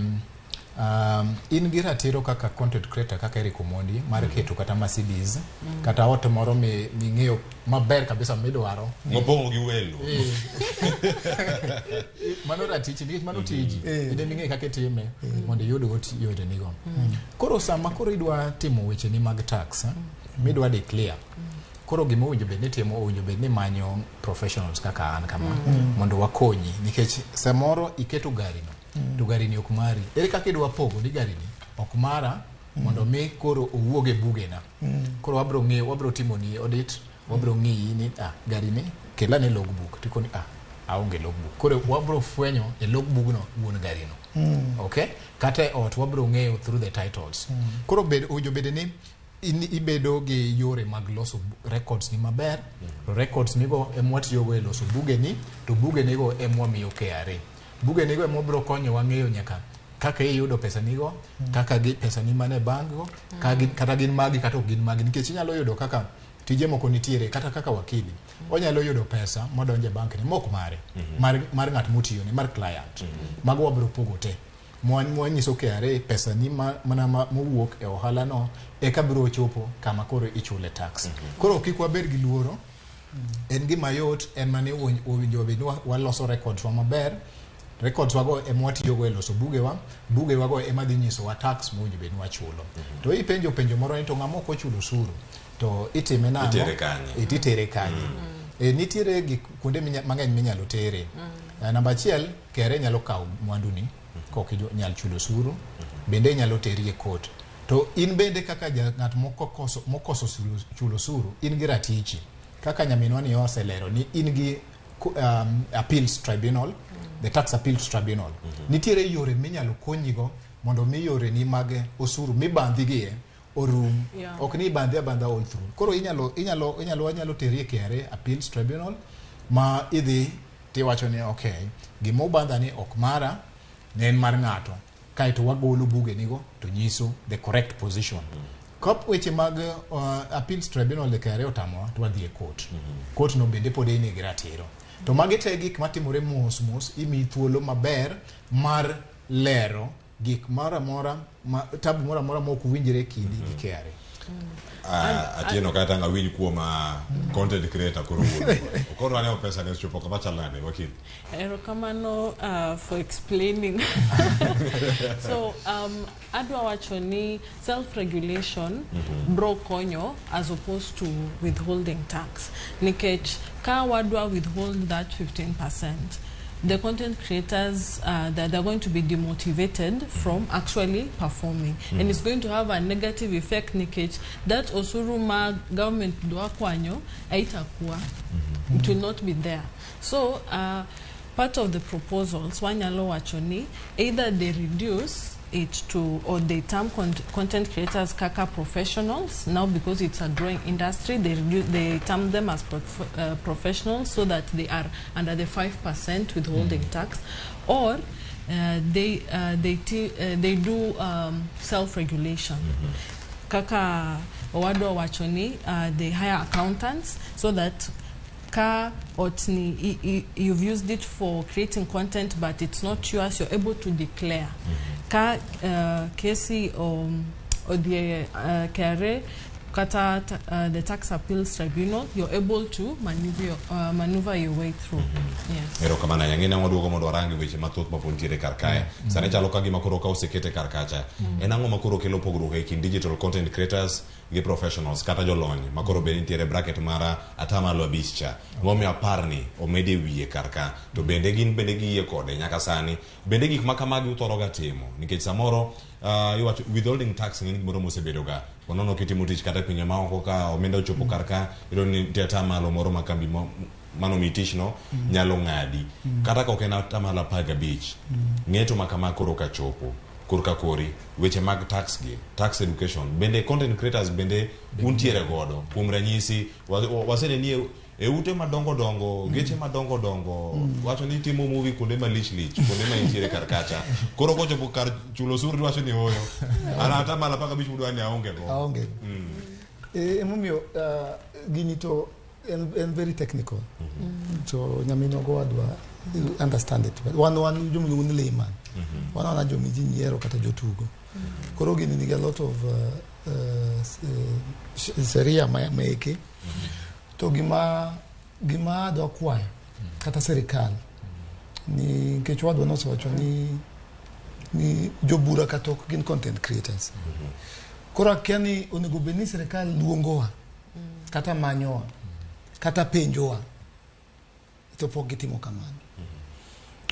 in gi ratiro kaka content creator kaka Eric Omondi mar keto kata Mercedes kata ot moro ming'eyo maber kabisa midwaro mopong'o gi welo. Mano ratichi nikech mano tiji in ema ing'e kaka itime mondo iyud go yorenigo. Koro sama koro idwa timo wecheni mag tax, midwa declare, koro gima owinjo bed ni timo, owinjo bed ni manyo professionals kaka an kama mondo wakonyi, nikech samoro iketo garino to garini ok mari. Ere kaka idwa pogo ni garini ok mara mondo mi koro owuog e bugena? Koro wabro ng'iyo, wabro timoni audit, wabro ng'iyi ni ah, garini kelane logbook, tikoni ah, aonge logbook. Koro wabro fwenyo e logbook no wuon garino. Okay, kata e ot wabro ng'eyo through the titles. Koro bed owinjo bed ni in ibedo gi yore mag loso records ni maber. To records nigo ema watiyogo e loso bugeni, to bugenigo ema wamiyo KRA. Bugenigo ema wabro konyowa ng'eyo nyaka kaka iyudo pesa nigo, kaka gi pesa ni mane bank go, kata gin magi kata ok gin magi, nikech inyalo yudo kaka tije moko nitiere, kata kaka wakili onyalo yudo pesa modonjo e bank ni mok mare, mar ng'at motiyone, mar client. Mago wabro pogo te. Mwanyiso KRA pesa ni mana mowuok e ohala no eka biro chopo kama koro ichule tax. Koro kik wabed gi luoro, en gima yot, en mani owinjo bed ni waloso records wa maber. Records wago ema watiyogo e loso bugewa. Bugewago ema dhi nyisowa tax mowinjo bed ni wachulo. To ipenjo penjo moro ni to ng'ama ok ochulo osuru to itime nang'o? Itere kanye? E, titere kanye? E, nitiere gik kuonde mang'eny minyalo tere. Namba achiel, KRA nyalo kawo mwanduni kok inyal chulo osuru. Bende inyalo teri e court. To in bende kaka ng'at mokoso chulo osuru, in gi ratichi kaka nyaminwa ni oselero ni in gi appeals tribunal, the tax appeals tribunal. Nitiere yore minyalo konyigo mondo mi yoreni mag osuru mibandhigie orum. Ok ni ibandhi abandha all through. Koro inyalo wanyalo teri e KRA appeals tribunal ma idhi tiwacho ni okay, gima obandha ni ok mara, ne en mar ng'ato, kaeto wagolo bugenigo to nyiso the correct position. Kop weche mag appeals tribunal e KRA otamowa, to wadhi e court. Court no bende pod in gi ratiro. To magi te gik matimore mos mos, imiyi thuolo maber mar lero gik moro amora ma tabu moro amora mok winjre e kindi gi KRA. Ah, Atieno kata ang' awinj kuom content creator koro wuon. Koro aneno pesa ne ochopo kama chal nade wakil? Erokamano for explaining. So adwa wacho ni self-regulation bro konyo as opposed to withholding tax. Nikech ka wadwa withhold that 15%, the content creators, that they're going to be demotivated from actually performing. And it's going to have a negative effect nikech that osuru ma government dwa kwanyo haitakuwa. It will not be there. So part of the proposals wanyalo wacho ni either they reduce it to, or they term content creators kaka professionals now, because it's a growing industry. They term them as professionals so that they are under the 5% withholding tax, or they do self-regulation. Kaka owadwa wacho ni they hire accountants so that ka otni you've used it for creating content but it's not yours, you're able to declare. Ka kesi or the KRA kata the Tax Appeals Tribunal, you're able to maneuver your way through. Yes. Erokamano ahinya. Ng'e waduogo mondo warangi weche mathoth mapod nitiere kar kae. Sani chalo ka gima koro ka osekete kar kacha, en ang'o ma koro kelo pogruok e kind digital content creators gi professionals kata jolony ma koro bende nitiere bracket mar 5% cha? Momiyo apar ni omed e wiye kar ka, to bende gin bende giyie kode nyaka sani? Bende gik ma kamagi uthoro ga timo? Nikech samoro iwacho withholding tax ng'en gimoro mosebedo ga ponono kitimo tich kata e pinje maoko, ka omenda ochopo kar ka, iyudo ni nitie atamalo moro ma kambi manomiyi tichno nyalo ng'adi kata ka ok en 15%. Ng'eto ma kama koro kachopo korka kori weche mag tax gi tax education, bende content creators bende untiere godo? Kuom ranyisi, waseneni ni e ute madongo dongo, geche madongo dongo, wacho ni timo movie kuonde malich lich, kuonde ma intiere kar kacha, koro kochopo kar chulo osuru tiwacho ni oyo, an 15% mudwa ni aonge go. Aonge. Emomiyo gini to en very technical, to nyaminwa go wadwa understand it. But wan jomiluongo ni layman, wan wana jomi ji nyiero kata jotugo. Koro gini nigi a lot of sheria meke. To gima adwa kwayo kata sirikal ni, nikech wadwa nosewacho ni jobura kata ok gin content creators, koro akia ni onego bed ni sirikal luongowa kata manyowa kata penjowa, to pok gitimo kamano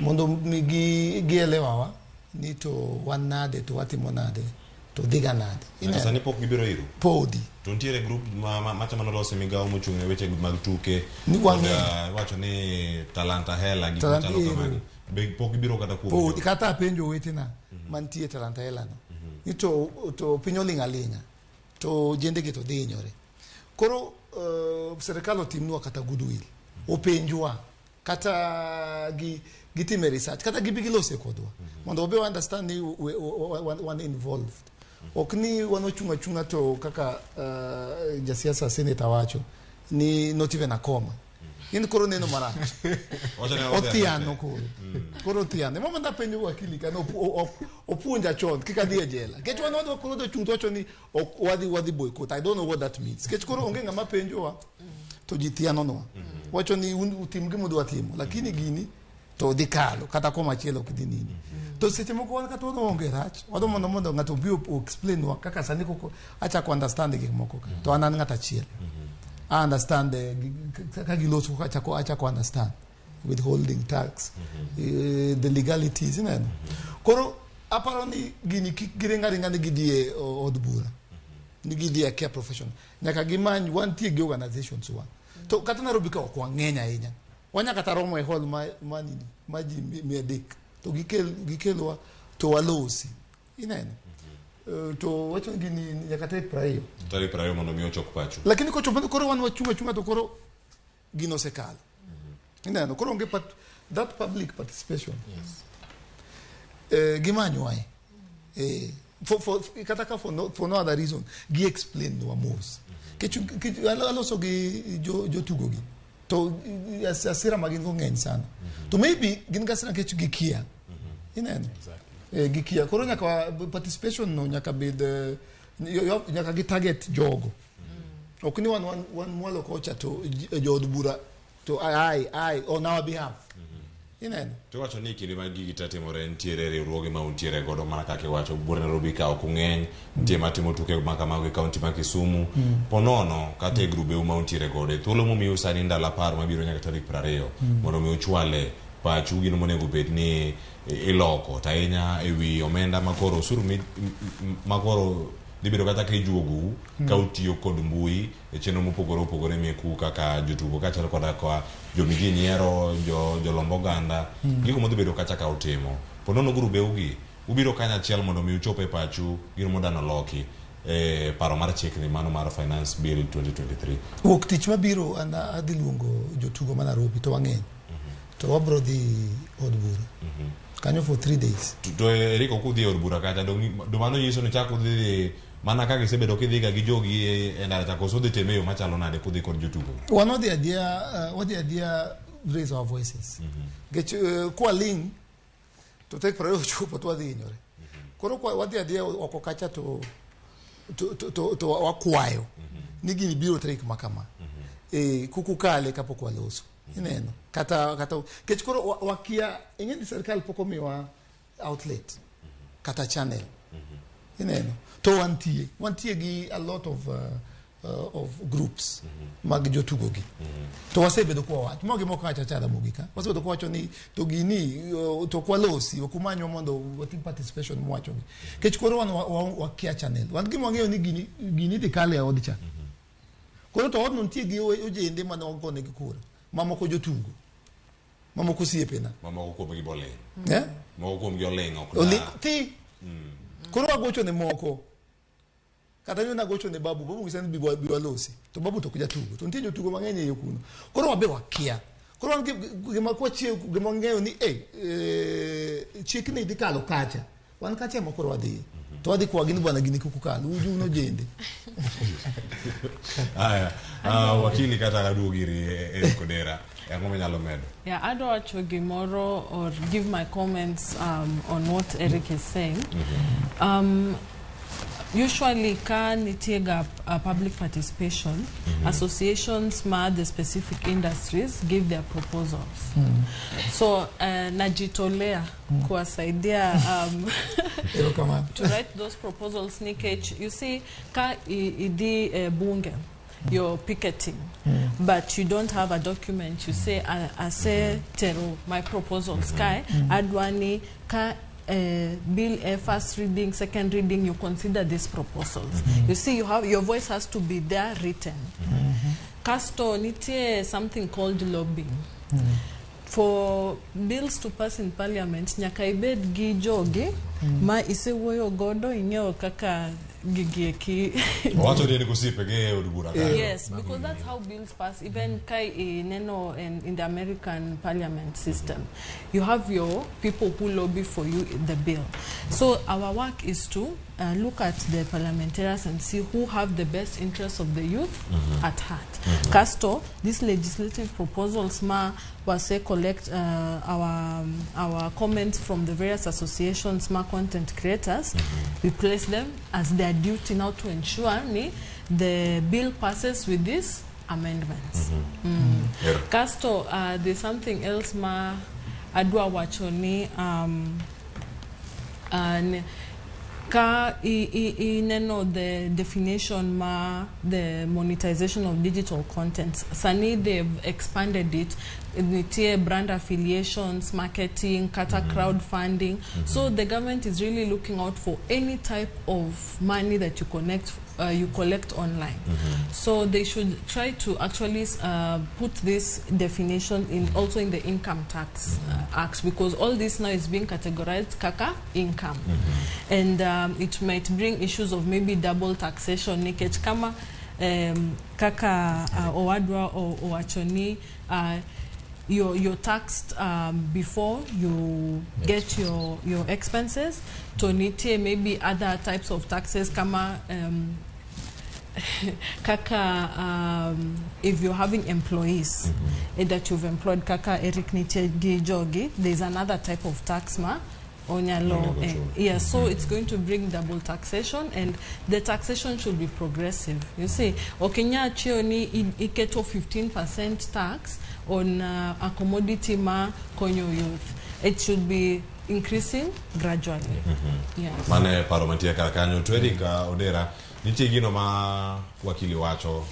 mondo mi gielewawa ni to wan nade, to watimo nade, to dhiga nade. Nyaka sani pok gibiro iru? Podi. To nitiere group macha manolos e migawo mochung' ne weche mag tuke Ni kod, wang'eyo. Iwacho ni Talanta Hela, gik Talanta machalo Ero. kamagi be pok gibiro kata kuom Podi. Kata apenjo owetena mantie Talanta Hela no ni to piny oling' aling'a, to jendegi to dhi hinyore. Koro sirikal otimnwa kata goodwill, openjwa kata gi gitime research kata gibi gilose kodwa mondo wabe understand ni wan involved, ok ni wan ochung' achung'a. To kaka jasiasa senator wacho ni not even a comma in koro neno marach. Wacho ni odhi Othiano koro othiano ema mondo apenjo wakili ka opuonja chon kik adhi e jela, nikech wan wadwa koro dhi chung' to wacho ni ok wadhi boycott. I don't know what that means, nikech koro onge ng'ama penjowa to ji thianonwa, wacho ni un utim gima udwa timo, lakini gini to dhi kalo kata komachielo ok dhi nini. To seche moko wan kata wadwa onge rach, wadwa mondo ng'ato obi explain nwa kaka sani koko achako understand gik moko ka to an ng'at achiel I understand kaka giloso, achako understand withholding tax, the legalities ineno. Koro aparo ni gini kik giring aringa ni gidhi e od bura ni gidhi e care profession, nyaka gimany wantie gi organizations wa. To kata Nairobi ka ok wang'eny ahinya, wanya kata romo e hall ma nini ma ji 300 to gikelwa to walosi ineno. To wacho ni gini nyaka tarik 20. Tarik 20 mondo mi ochok pacho. Lakini kochopo koro wan wachung' achung'a to koro gino osekalo ineno. Koro onge that public participation. Gimanywae kata ka for no other reason gi explain nwa mos. Kech aloso gi jotugo gi to hasira ma gin go ng'eny sana, to maybe gin gi hasira nikech gikia ineno. Gikia. Koro nyaka participation no nyaka bed nyaka gi target jogo, ok ni wan mwalo kocha to jood bura to ai on our behalf ineno. To iwacho ni kinde ma gigi te timore, nitiere riwruoge ma untiere godo, mana kaka iwacho buore Nairobi ka ok ung'eny, nitie matimo tuke ma kamago e kaunti ma Kisumu. Ponono kata e grubeu ma untiere godo e thuolo momiu sani ndalo 10 mabiro nyaka tarik 20 mondo mi uchwale. Pachu gino monego bed ni iloko to ahinya ewi omenda makoro osuru makoro dhi bedo kata ka ijuogou ka utiyo kod mbui e chenro mopogore opogore meku kaka jotugo kaachiel koda ka jomiji nyiero jolomb oganda gigo modhi bedo kacha ka utimo po nono grubeu gi ubiro kanyachiel mondo mi uchop e pachu gino modano loki e paro mar chikni mano mar Finance Bill 2023. Wuok tich mabiro an adhi luongo jotugo ma Nairobi to wang'eny. To wabro dhi od bura. Kanyo for 3 days. To Eriko kudhi e od bura kacha do mano nyiso ni chak udhi mana kaka isebedo kidhiga gi jogi e ndara cha koso udhi time e yo machalo nade kudhi kod jotugo? Wan wadhi adhiya wadhi adhiya raise our voices. Nikech kwaling to tarik 20 ochopo to wadhi hinyore. Koro kwa wadhi adhiya oko kacha to wakwayo ni gini biro tarik ma kama. Kuku kale kapok waloso. Ineno. Kata nikech koro wakia ing'e ni sirkal pok omiwa outlet kata channel. Ineno. To wantie gi a lot of groups mag jotugo gi. To wasebedo kwa wacho mo gimoko kacha cha Ramogi ka. Wasebedo kwa wacho ni to gini to kwalosi ok umanywa mondo watim participation mwacho gi. Nikech koro wan wakia channel. Wan gima wang'eyo ni gini dhi kale e od cha. Koro to odno nitie gi ojende mane wagonegi kura. Mamoko jotugo. Mamoko osiepena. Mamoko kuomgi boling'. Eh? Moko kuomgi oling' ok Thi. Koro wagocho ne moko. Kata nyo nagocho ne babu, babu ngisa ni bi walosi. To babu to ok jatugo. To nitie jotugo mang'eny e iye kuno. Koro wabe wakia. Koro wan gima kwachiew gima wang'eyo ni chikni dhi kalo kacha. Wan kacha ema koro wadhi. To wadhi kwagi ni bwana gini kik ukal. Uju un ojende. Aya, wakili kata aduogo iri Eric Odera, ang'o minyalo medo? Yeah, adwa wacho gimoro or give my comments on what Eric is saying. Usually ka nitie ga public participation, associations ma the specific industries give their proposals. So najitolea kuwasaidia Erokamano. to write those proposals nikech you see ka idhi bunge, you're picketing but you don't have a document. You say ase tero my proposals kae, adwani ka bill first reading, second reading, you consider these proposals. You see, you have your voice has to be there written. Kasto nitie something called lobbying. For bills to pass in parliament, nyaka ibed gi jogi ma isewuoyo godo, ing'eyo kaka gigi eki. Owacho ni en gosiepege e od bura kanyo. Yes, because that's how bills pass. Even kai ineno in the American parliament system, you have your people who lobby for you in the bill. So our work is to look at the parliamentarians and see who have the best interests of the youth at heart. Kasto, these legislative proposals ma wase collect our comments from the various associations ma content creators, we place them as their duty now to ensure ni the bill passes with these amendments. Kasto, there's something else ma adwa wacho ni ka ineno the definition ma the monetization of digital content, sani they've expanded it, nitie brand affiliations, marketing, kata crowdfunding. So the government is really looking out for any type of money that you collect online. So they should try to actually put this definition in also in the Income Tax Act, because all this now is being categorized kaka income, and it might bring issues of maybe double taxation, nikech kama kaka owadwa owacho ni you're taxed before you get your expenses, to nitie maybe other types of taxes kama kaka if you're having employees that you've employed, kaka Eric nitie gi jogi, there's another type of tax ma onyalo Onego chul. Yeah, so it's going to bring double taxation, and the taxation should be progressive. You see, ok inyal chiewo ni iketo 15% tax on a commodity ma konyo youth. It should be increasing gradually, yes. Mano e paro mantie kar kanyo. To Eric Odera, nitie gino ma wakili wacho.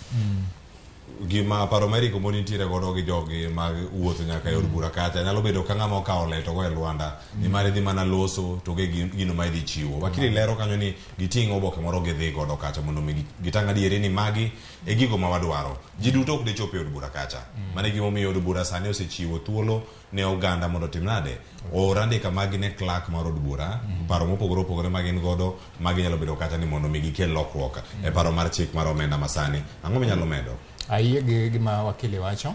Gima paro ma Eric Omondi nitiere godo gi jogi mag wuotho nyaka e od bura kacha nyalo bedo ka ng'ama okawo le to go e lwanda nimar idhi mana loso to ge gino ma idhi chiwo. Wakili lero kanyo ni giting' oboke moro gidhi godo kacha mondo mi gitang' adieri ni magi e gigo ma wadwaro. Ji duto ok dichop e od bura kacha. Mano e gimomiyo od bura sani osechiwo thuolo ne oganda mondo otim nade? Oor andika magi ne clerk mar od bura, paro mopogore opogore ma gin godo ma ginyalo bedo kacha ni mondo mi gikel lokruok e paro mar chik mar omenda masani. Ang'o minyalo medo? Ayie gi gima wakili wacho.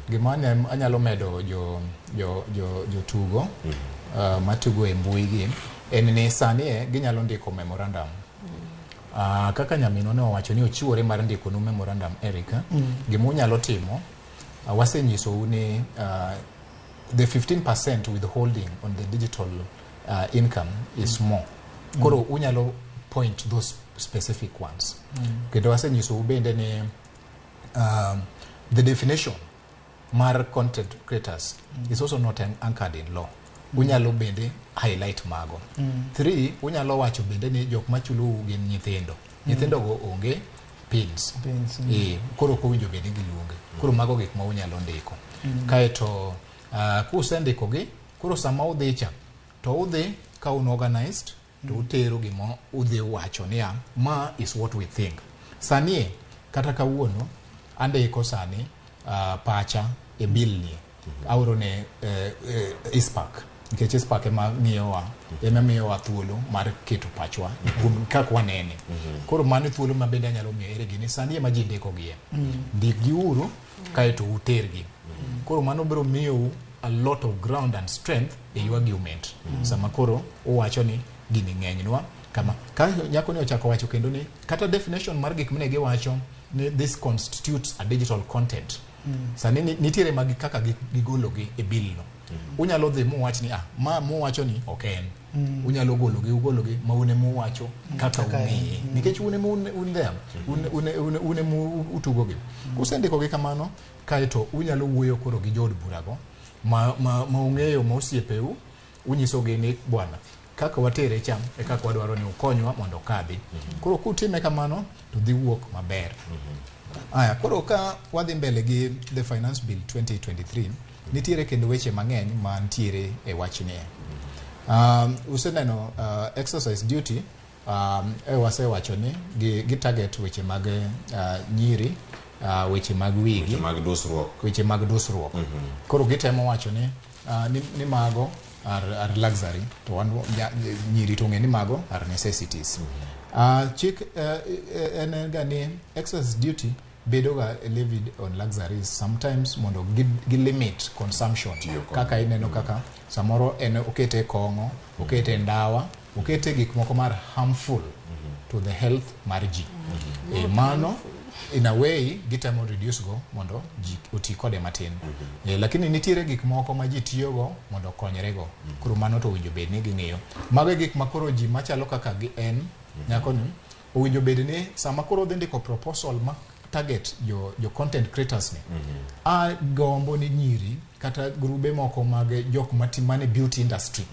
Gima anyalo medo jo jo jo jotugo matugo e mbui gi en ni sani e ginyalo ndiko memorandum. Kaka nyaminwa ne owacho ni ochiwore mar ndikonu memorandum Erica, gima unyalo timo wasenyisou ni the 15% withholding on the digital income is more. Koro unyalo point those specific ones. Kendo wasenyisou bende ni the definition mar content creators is also not anchored in law. Unyalo bende highlight mago. Three, unyalo wacho bende ni jok machulou gin nyithindo. Nyithindo go onge pins. Pins. Koro ok owinjo bed ni giluonge. Koro mago gik ma unyalo ndiko. Kaeto kusendikogi, koro sama udhi cha, to udhi ka un organized, to utero gima udhi wacho niya, ma is what we think. Sani e, kata kawuono, andiko sani pacha e bill ni. Aoro ne ICPAK. Nikech ICPAK ema ng'iyowa, ema miyowa thuolo mar keto pachwa kuom kaka wanene. Koro mano e thuolo ma bende anyalo miyo ere gini sani ema ji ndiko gie. Ndikgi uru kaeto utergi. Koro mano biro miyou a lot of ground and strength e argument. Sama koro uwacho ni gini ng'enynwa kama. Ka nyako ni ochako wacho kendo ni kata definition mar gik mane giwacho ni this constitutes a digital content. Sani nitiere magi kaka gigologi e bill no. Unyalo dhi muwach ni ma muwacho ni ok en. Unyalo gologi ugologi ma un ema uwacho kaka Kaka en. ung'eye. Nikech un ema un there, un ema utugogi. Kusendikogi kamano, kaeto unyalo wuoyo koro gi jood burago ma ung'eyo ma osiepeu, unyisogi ni bwana, kaka watere cha e kaka wadwaro ni ukonywa mondo okadhi. Koro kutime kamano to dhi wuok maber. Aya, koro ka wadhi mbele gi the Finance Bill 2023, nitiere kendo weche mang'eny mantiere e wachni. Useneno excise duty wasewacho ni gi target weche mag nyiri, weche mag wigi, Weche mag dusruok. Weche mag dusruok. Koro gitemo wacho ni mago are luxury to wan nyiri to ng'e ni mago are necessities. Chik en ga ni excise duty bedo ga levied on luxuries sometimes mondo gi limit consumption. Tiyo kod. Kaka ineno kaka samoro en okete kong'o, okete ndawa, okete gik moko mar harmful to the health mar ji. Mano in a way gitemo reduce go mondo ji oti kode matin. Lakini nitiere gik moko ma ji tiyogo mondo okonyre go. Koro mano to owinjo bed ni ging'iyo. Mago e gik ma koro ji machalo kaka gi en nyako ni owinjo bed ni sama koro odhi ndiko proposal ma target jo content creators ni a gombo ni nyiri kata grube moko mag jok mane beauty industry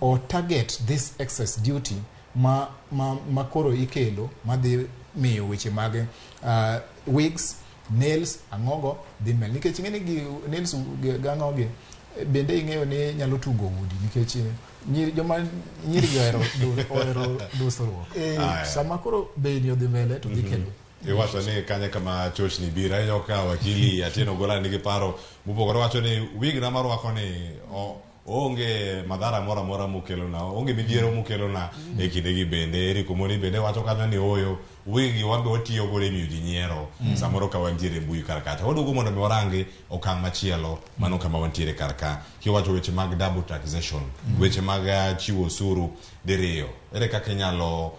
o target this excess duty ma koro ikelo madhi miyo weche mag wigs, nails, ang'ogo dhi mbele nikech ing'e ni gi nails gang'o gi bende ing'eyo ni nyalo tungo udi nikech nyiri joma nyiri gi ohero dusruok. Sama koro bei ni odhi mbele to dhi kelo. Iwacho ni kanye kama chochni biro ahinyo ka wakili Atieno Gola nigi paro mopogore wacho ni wig na marwako ni onge madhara moro amora mokelona, onge midhiero mokelona e kindegi. Bende Eric Omondi bende wacho kanyo ni ooyo wig gi wan be watiyo godo e miyo ji nyiero samoro ka wantiere e mbui kar kacha. Waduogo mondo mi warangi okang' machielo mano kama wantiere kar ka kiwacho weche mag double taxation, weche mag chiwo osuru diriyo, ere kaka inyalo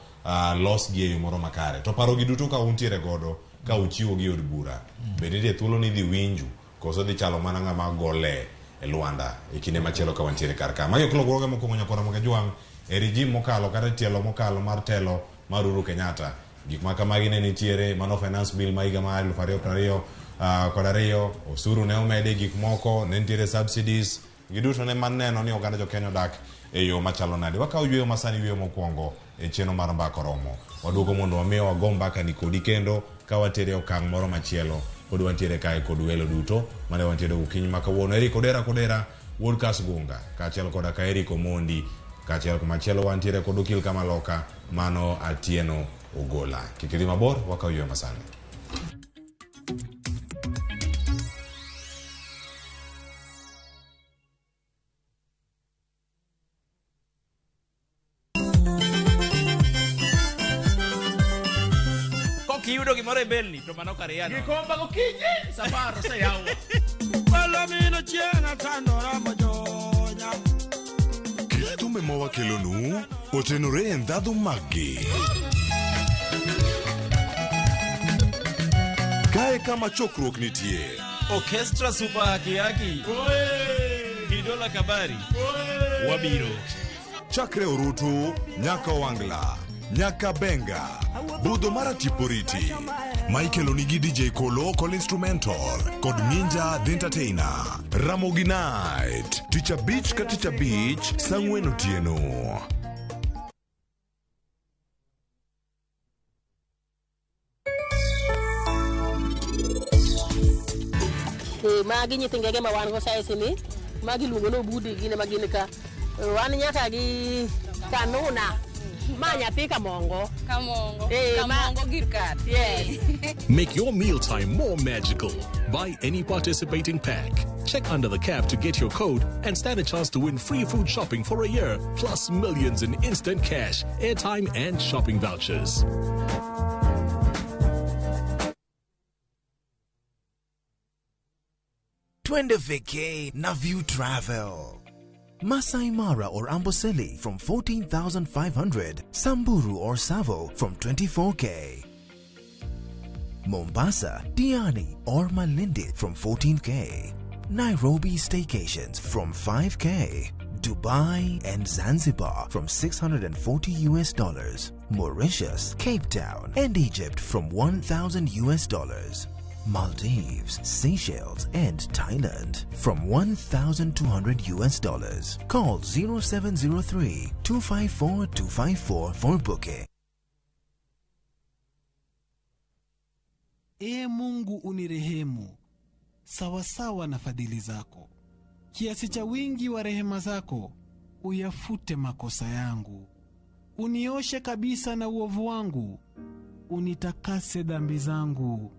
los gi e yo moro makare to paro gi duto ka untiere godo ka uchiwo gi e od bura bende nitie thuolo ni idhi winju koso dhi chalo mana ng'ama gole e lwanda e kinde machielo ka wantiere kar ka. Magi ok lokruoge mokwongo nyakora Mogajwang' e regime mokalo kata e tielo mokalo mar telo mar Uhuru Kenyatta. Gik ma kamagi ne nitiere mano finance bill ma higa mar 2022 kod ariyo osuru ne omedi gik moko ne nitiere subsidies giduto ne maneno ni oganda jo Kenya odak e yo machalo nade. Wakawo yweyo masani, yweyo mokwongo e chenro mar mbaka oromo. Waduogo mondo wamiyo wago mbaka ni kodi kendo ka watere okang' moro machielo. Pod wantiere kae kod welo duto mane wantiere gokinyi ma kawuono. Eric Odera Kodera wuod Kasgunga, kaachiel koda ka Eric Omondi, kaachiel kumachielo wantiere kod Okil Kamaloka, mano Atieno Ogola. Kik idhi mabor, wakaw yweyo masani. Kokiyudo gimoro e belni to mano kar iyano. Gikomba gokinyi safar oseyaw. Palomino chieng' atandora mojonya. Kit thumbe ma wakelonu otenore e ndhadhu maggi. Kae kama chokruok nitie. Orchestra Super Haki Haki. Kidola Kabari. Wabiro. Chakre orutu nyaka Owangla, nyaka Benga, budho mar Atiporiti. Ma ikeloni gi DJ Kolo kod Instrumental kod Ninja The Entertainer. Ramogi Night, tich abich ka tich abich, saa ang'wen otieno. Magi nyithi ngege ma wan go size ni, magi iluongo ni obudi gin ema gin ka. Wan nyaka gi kanuna. Ma nyathi kamongo. Kamongo. Kamongo gir kar. Yes. Make your mealtime more magical. Buy any participating pack. Check under the cap to get your code and stand a chance to win free food shopping for a year, plus millions in instant cash, airtime, and shopping vouchers. Twende vacay na View Travel. Masai Mara or Amboseli from 14,500, Samburu or Savo from 24K. Mombasa, Diani or Malindi from 14K. Nairobi staycations from 5K. Dubai and Zanzibar from $640 US. Mauritius, Cape Town and Egypt from $1,000 US. Maldives, Seychelles and Thailand from $1,200 US. Call 0703 254 254 for booking. Ee Mungu unirehemu sawasawa na fadhili zako, kiasi cha wingi wa rehema zako uyafute makosa yangu. Unioshe kabisa na uovu wangu, unitakase dhambi zangu.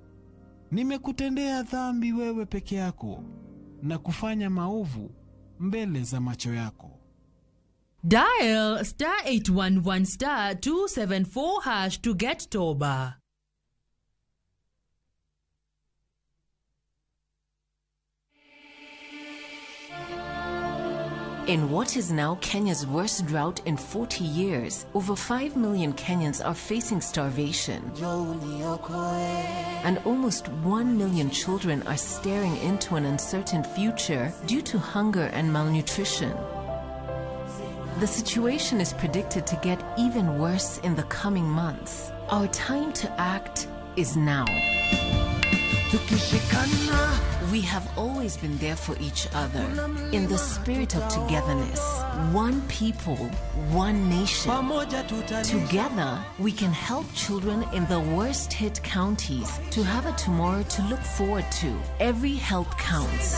Nimekutendea dhambi wewe peke yako, na kufanya maovu mbele za macho yako. Dial star 811 star 274 hash to get Toba. In what is now Kenya's worst drought in 40 years, over 5 million Kenyans are facing starvation. And almost 1 million children are staring into an uncertain future due to hunger and malnutrition. The situation is predicted to get even worse in the coming months. Our time to act is now. We have always been there for each other in the spirit of togetherness. One people, one nation. Together, we can help children in the worst hit counties to have a tomorrow to look forward to. Every help counts.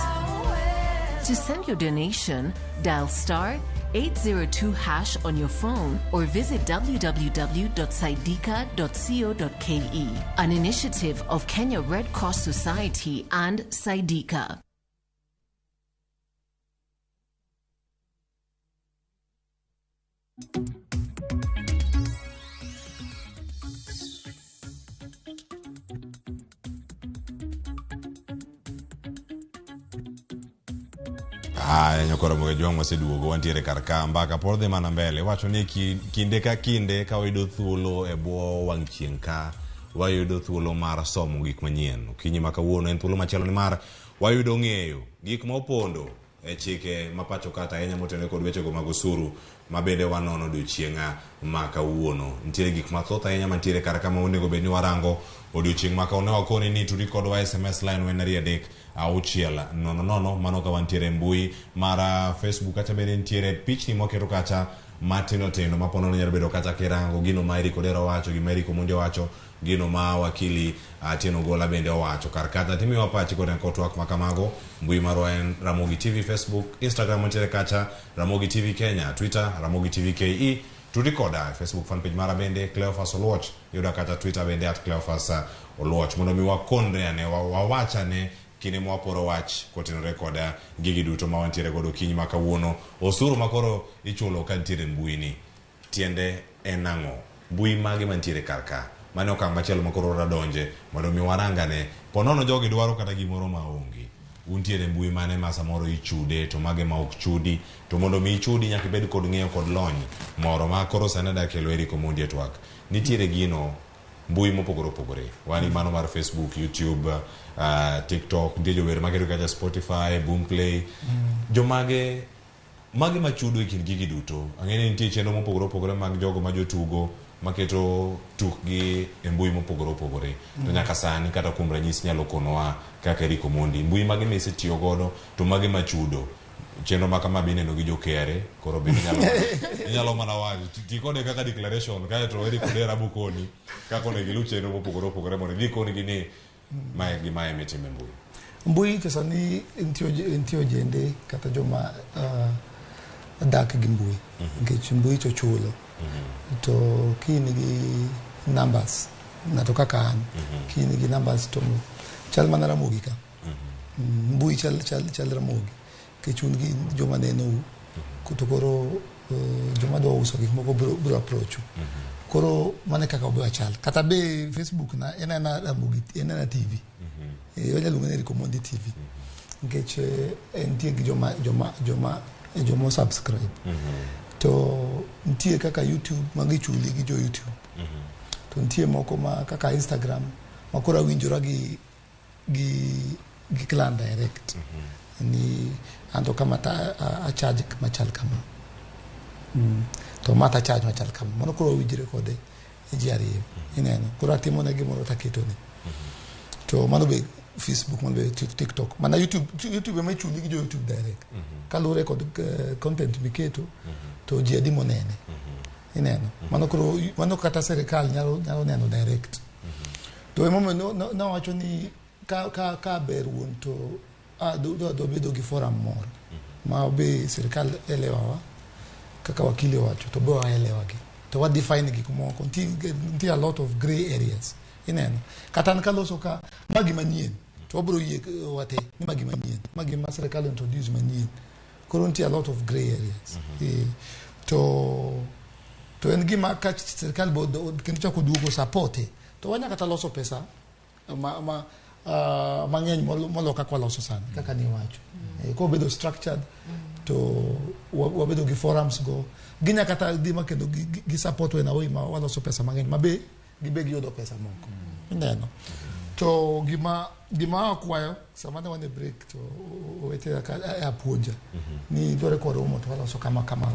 To send your donation, dial star 802 hash on your phone or visit www.saidika.co.ke. An initiative of Kenya Red Cross Society and Saidika. Aya, nyokoro Mogejuang' waseduogo wantiere kar ka mbaka pod dhi mana mbele. Iwacho ni kinde ka kinde ka wayudo thuolo e bwo wang' chieng' ka wayudo thuolo mar somo gik manyien. Okinyi ma kawuono en thuolo machielo nimar wayudo ng'eyo gik ma opondo e chike ma pacho kata ahinya motenore kod wechego mag osuru ma bende wanono odiochieng' ma kawuono. Nitiere gik mathoth ahinya mantiere kar ka ma onego bed ni warango odiochieng' ma kawuono. Ne wakoni ni tudi kodwa SMS line wen 2 3 6 0 0 mano ka wantiere e mbui mar Facebook kacha bende nitiere pichni mwaketo kacha matindo tindo ma ponono nyalo bedo kacha kirango gino ma Eric Odero owacho, gima Eric Omondi owacho, Gino ma wakili Atieno Gola bende owacho kar kacha timiwa pachi kod en twak ma kamago. Mbui marwa en Ramogi TV Facebook, Instagram mantiere kacha Ramogi TV Kenya, Twitter Ramogi TV KE. Tudi koda e Facebook fan page mara bende Cleophas Oluoch, yuda kata Twitter bende at Cleophas Oluoch mondo mi wakondre ane wawach ane kinde mwaporo wach kotenore koda gigi duto ma wantiere godo okinyi ma kawuono. Osuru ma koro ichulo ka nitiere mbui ni tiende en ang'o? Mbui mage mantiere kar ka? Mano okang' machielo ma koro radonje mondo mi warangane. Po nono jogi dwaro kata gimoro ma onge. Untiere mbui mane ma samoro ichude to mage ma ok chudi to mondo mi ichudi nyaka ibed kod ng'eyo kod lony moro ma koro sani ada kelo Eric Omondi e twak. Nitiere gino mbui mopogore opogore wan gi mano mar Facebook, YouTube, TikTok, nitie jower maketo kacha Spotify, Boomplay. Jomage mage machudo e kind gigi duto ang'e ni nitie chenro mopogore opogore mag jogo ma jotugo maketo tukgi e mbui mopogore opogore to nyaka sani kata kuom ranyisi nyalo konowa kaka Eric Omondi mbui mage misetiyo godo to mage machudo chenro ma kama be ineno gi jo KRA koro bende inyalo mana wacho ti kode kaka declaration kaeto Eric Odera bokoni kaka onego iluw chenro mopogore opogore mondo idhi konigi ni mae gi mae mitimo e mbui. Mbui to sani nitie ojende kata joma dak gi mbui nikech mbui to chulo to ka in gi numbers ng'ato kaka an ka in gi numbers to chal mana Ramogi ka mbui chal, chal, chal Ramogi nikech un gi joma nenou to koro joma dwa uso gik moko biro approach u koro mano e kaka obe wachal kata be Facebook na en aena Ramogi en aena TV wanyalo luonge ni Eric Omondi TV nikech entie gi joma subscribe to nitie kaka YouTube ma gichuli gi jo YouTube to nitie moko ma kaka Instagram ma koro awinjora gi client direct ni anto kama ta a charge machal kama to ma ta charge machal kama mano koro wawinjre kode ji ariyo ineno koro atimo ne gimoro taketone to mano be Facebook mano be TikTok mana YouTube YouTube ema ichuli gi jo YouTube direct kaluwore kod content miketo to ji adi monene ineno mano koro mano kata sirikal nyalo neno direct to emomiyo nawacho ni ka ber wuon to dwa bedo gi forum moro ma be sirikal elewa wa kaka wakili owacho to be waelewa gi to wa define gik moko nitie a lot of grey areas ineno kata an kaloso ka ma gima nyien to wabiro yie wate ni ma gima nyien ma gima sirikal introduce manyien koro nitie a lot of grey areas to en gima ka sirikal bo kendo chako duogo support to wanya kata loso pesa ma mang'eny molo kaka waloso sani kaka niwacho kobedo structured to wabedo gi forums go ginya kata dhi ma kendo gi support in a way ma waloso pesa mang'eny ma be gibe giyudo pesa moko ineno to gima akwayo sama ne wan e break to owete ka apuonja ni dware kwaromo to waloso kama kama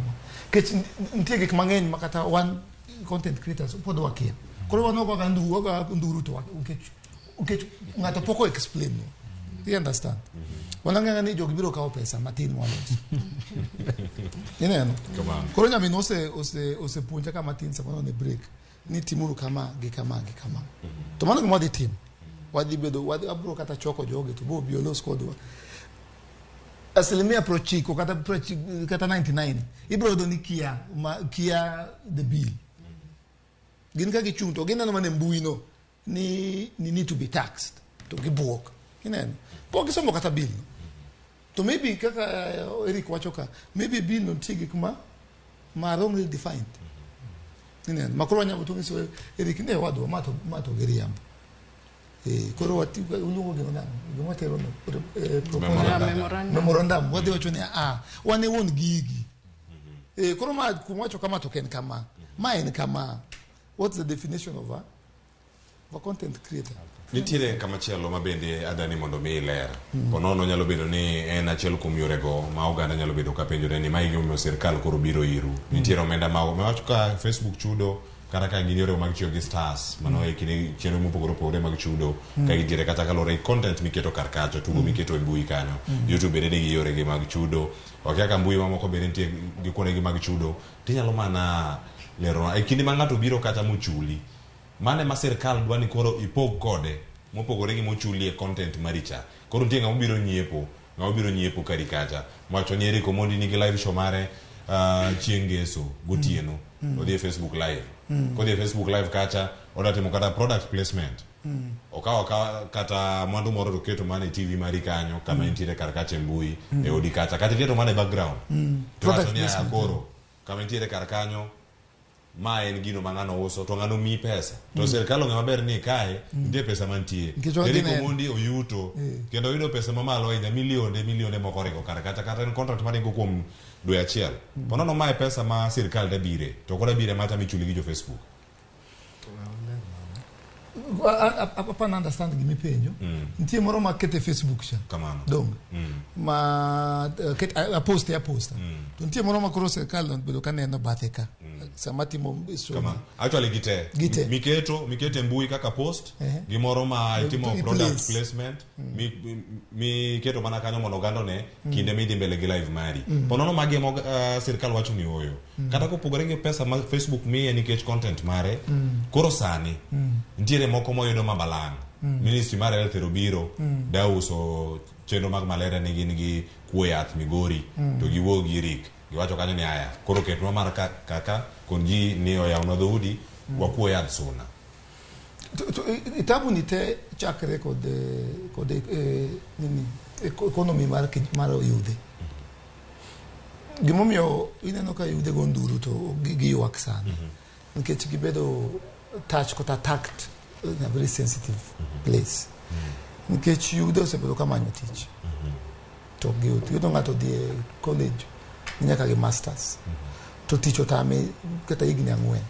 nikech nitie gik mang'eny ma kata wan content creators pod wakia koro wan wagoga nduru wagoga nduru to nikech ng'ato pok o explain no you understand wanang'eyo ni jogi biro kawo pesa matin mwaloso ineno koro nyaminwa osepuonja kama tin sama ne wan e break ni timuru kama gi kama gi kama to mano gima wadhi timo wadhi bedo wadhi abro kata choko jogi to bo bi olos kodwa asilimia 90 kata kata 99 ibro yudo ni kia ma, kia the bill gin ka gichung' to gineno mana e mbui no ni need to be taxed to gibuok ineno pok gisomo kata bill no to maybe kaka Eric wacho ka maybe bill no nitie gik ma wrongly defined ineno ma koro wanyalo to nyiso Eric ne wadwa ma to giriambo koro wati uluongo gino nang'o gima watero no proposal Memorandum. Memorandum wadhi wacho ni a wan e wuon gigi koro ma kuom wacho kama to ok en kama ma en kama what's the definition of a content creator Nitiere kamachielo ma bende adani mondo mi iler. Ponono nyalo bedo ni en achiel kuom yorego ma oganda nyalo bedo ka penjore ni mae gimomiyo sirkal koro biro iru. Nitiere omenda ma wacho ka Facebook chudo kata ka gin yorego mag tiyo gi stars mano e kinde chenro mopogore opogore mag chudo ka gintiere kata kaluwore gi content miketo kar kacha tugo miketo e mbui kanyo YouTube bende nigi yoregi mag chudo wakia ka mbui mamoko bende nitie gi kuondegi mag chudo tinyalo mana leronwa e kinde ma ng'ato biro kata mochuli Mane ma sirkal dwa ni koro ipog kode mopogore gi mochulie content mari cha. Koro nitie ng'ama biro nyiepo, ng'ama biro nyiepo kari kacha. Wacho ni Eric Omondi nigi live show mare chieng' ngeso gotieno. Odhi e Facebook live. Kodhi e Facebook live kacha, odwa timo kata product placement. Okawo akawa kata mwandu moro to keto mana e TV mari kanyo kama entiere kar kacha e mbui e odi kacha kata iketo mana e background. To Product wacho ni aya placement. koro kama entiere kar kanyo ma en gino ma ng'ano uso to ng'ano miyi pesa to sirkal ong'e maber ni kae nitie pesa mantie. Nikech wadhi Eric neno. Omondi oyuto kendo oyudo pesa mamalo ahinya milionde milionde moko oringo kar kacha kata en contract maringo kuom dwe achiel. Ponono mae pesa ma sirkal dabire to ok odabire macha michuli gi jo Facebook. Apana understand gimipenjo. Nitie moro ma kete Facebook cha. Kamano. Dong. Ma ket apost aposta. To nitie moro ma koro sirkal obedo ka neno bathe ka. Sama timo show. Kamano. Actually gite. Gite. Miketo e mbui kaka post, gimoro ma itimo I product place. placement, miketo mana kanyo mondo oganda one kinde midhi mbele gi live mari. Ponono magi ema sirkal wacho ni oyo. Kata kopogore gi pesa ma Facebook miye nikech content mare, koro sani nitiere moko moyudo mabalang'. Ministry mar Health ero biro da uso chenro mag malaria ne gin gi kuo yath Migori to giwuok gi rik giwacho kanyo ni aya koro ketnwa mar kaka kon ji ni oyawnwa dhoudi wakuo yadh suna. To tabu ni te chakre kod nini economy mar yudhe. Gimomiyo ineno ka yudhe go nduru to giywak sana. Nikech gibedo touch kata attacked in a very sensitive place. Nikech yudhe osebedo ka manyo tich. To giyudo ng'ato dhi e college nyaka gi masters. To tich otame kata higni 4.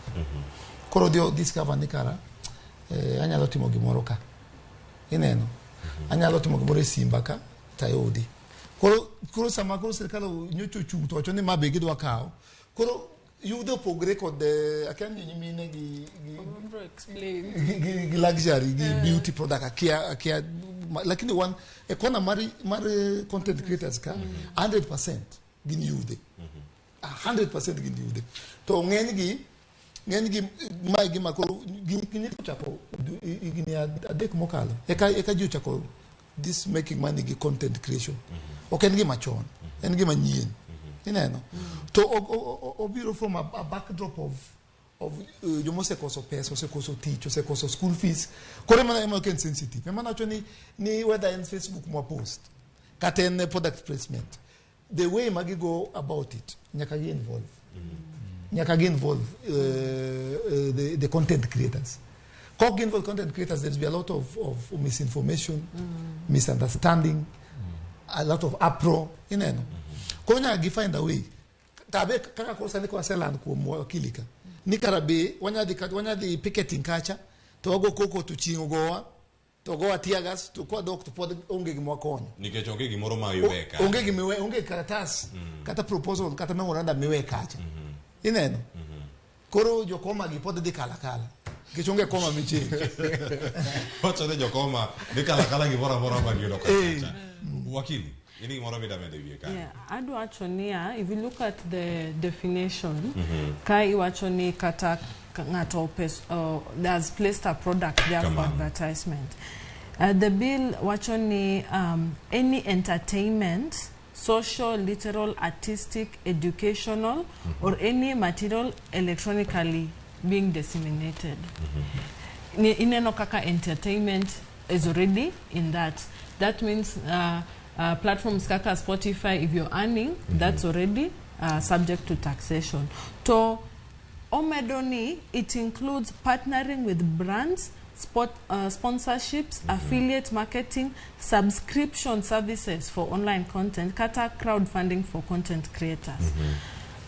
Koro odhi discover ni kara anyalo timo gimoro ka. Ineno. Anyalo timo gimoro e simba ka tayudi. Koro sama koro sirkal nyocha ochung' to wacho ni ma be gidwa kawo. Koro yudhe opogre kod akia ni nyimine gi luxury gi beauty product akia lakini wan e kona mar content creators ka 100% gin yudhe. 100% gin yudhe. To ng'enygi mae gima koro gini ochako higni 3 mokalo. Eka ji ochako this making money gi content creation. Ok en gima chon, en gima nyien. Ineno. To obiro from a backdrop of joma osekoso pesa, osekoso tich, osekoso school fees. Koro ema ok en sensitive. Ema nawacho ni whether en Facebook mwa post kata en product placement, the way ma gigo about it nyaka gi involve. Nyaka gi involve the content creators. Kok involve content creators, there's be a lot of misinformation, misunderstanding, a lot of uproar. Ineno. Koro nyaka gi find a way. Tabe kaka koro sani kwaseland kuom wakili ka. Ni kara be wanyadhi picketing kacha to wago koko to chieng' ogowa to gowa tear gas to kwadok to pod onge gima wakonyo. Nikech onge gimoro ma iwe ka. Onge gima onge karatas kata proposal kata memorandum miwe kacha. Ineno. Koro jokoma gi pod dhi kala kala. Nikech onge koma michenge. Wacho ni jokoma dhi kala kala gimoro amora ma giyudo kacha. Wakili, in gimoro mida medo e wiye kanyo. Yeah, adwa wacho niya, if you look at the definition, ka iwacho ni kata ng'ato has placed a product there for advertisement. The bill wacho ni any entertainment, social, literal, artistic, educational, or any material electronically being disseminated. Ineno kaka entertainment is already in that. That means platforms kaka Spotify, if you're earning, that's already subject to taxation. To omedoni, it includes partnering with brands, sponsorships, affiliate marketing, subscription services for online content, kata crowdfunding for content creators.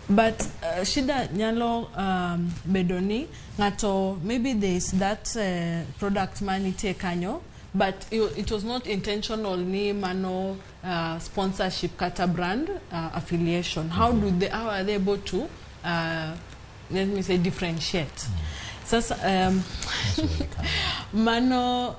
But shida nyalo bedoni ngato, maybe there is that product manitie kanyo, but it was not intentional ni mano sponsorship kata brand affiliation. How do they? How are they able to let me say differentiate? Sasa mano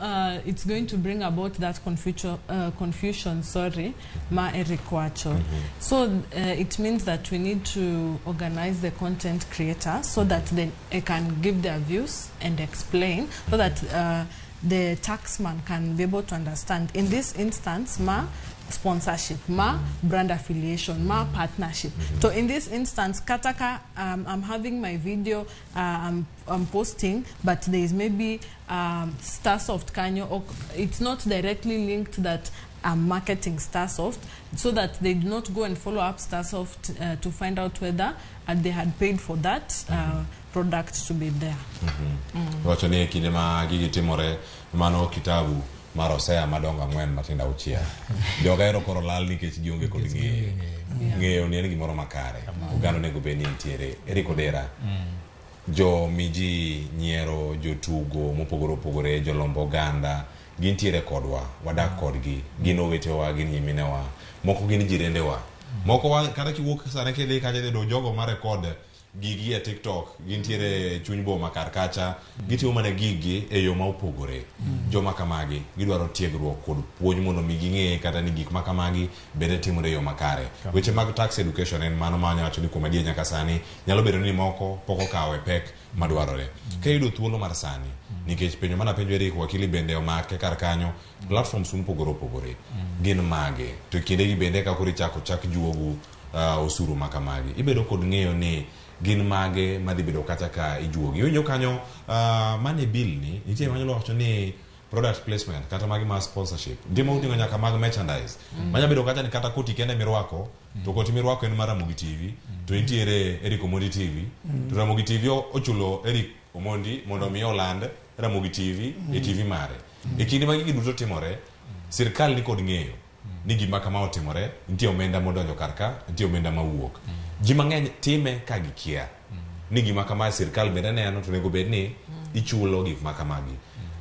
it's going to bring about that confusion, sorry, ma Eric wacho. So it means that we need to organize the content creator so that they can give their views and explain, so that the taxman can be able to understand. In this instance, ma sponsorship, ma brand affiliation, ma partnership. So in this instance, kataka I'm having my video, I'm posting, but there is maybe Starsoft kanyo, or it's not directly linked that I'm marketing Starsoft, so that they do not go and follow up Starsoft to find out whether they had paid for that product to be there. Wacho ni kinde ma gigi timore, mano kitabu mar Hosea madongo 4 matindo 6. Joga ero koro lal nikech gionge kod ng'eyo. Ng'eyo ni en gimoro makare. Oganda onego bed ni nitiere. Eric Odera, jo miji nyiero, jotugo mopogore opogore, jolombo oganda, gintiere kodwa, wadak kodgi, gin owetewa, gin nyiminewa, moko gin jirendewa. Moko kata kiwuok sani kidhi kacha idhi yudo jogo ma record gigi e TikTok, gintiere chuny boma kar kacha, gitimo mana gigi e yo ma opogore. Joma kamagi gidwaro tiegruok kod puonj mondo mi ging'e kata ni gik ma kamagi bende timore e yo makare. Weche mag tax education en mano ma wanyalo wacho ni kuom adier nyaka sani nyalo bedo ni moko pok okawo e pek madwarore. Ka iyudo thuolo mar sani, nikech penjo mana penjo Eric Wakili bende omake kar kanyo, platforms mopogore opogore gin mage, to kindegi bende ka koro ichako chak juogu osuru ma kamagi, ibedo kod ng'eyo ni gin mage madhi bedo kata ka ijuogi. Iwinjo kanyo mane bill ni nitie manyalo wacho ni product placement kata magi mar sponsorship, nitie moting'o nyaka mag merchandise. Manya bedo kata ni kata koti kende mirwako, to koti mirwako en mar Ramogi TV, to nitiere Eric Omondi TV, to Ramogi TV ochulo Eric Omondi mondo mi oland Ramogi TV e TV mare. E kinde ma gigi duto timore, sirkal ni kod ng'eyo ni gima kama otimore, nitie omenda modonjo kar ka, nitie omenda mawuok. Ji mang'eny time ka gikia ni gima kama sirkal bende neno, to onego bed ni ichulo gik ma kamagi.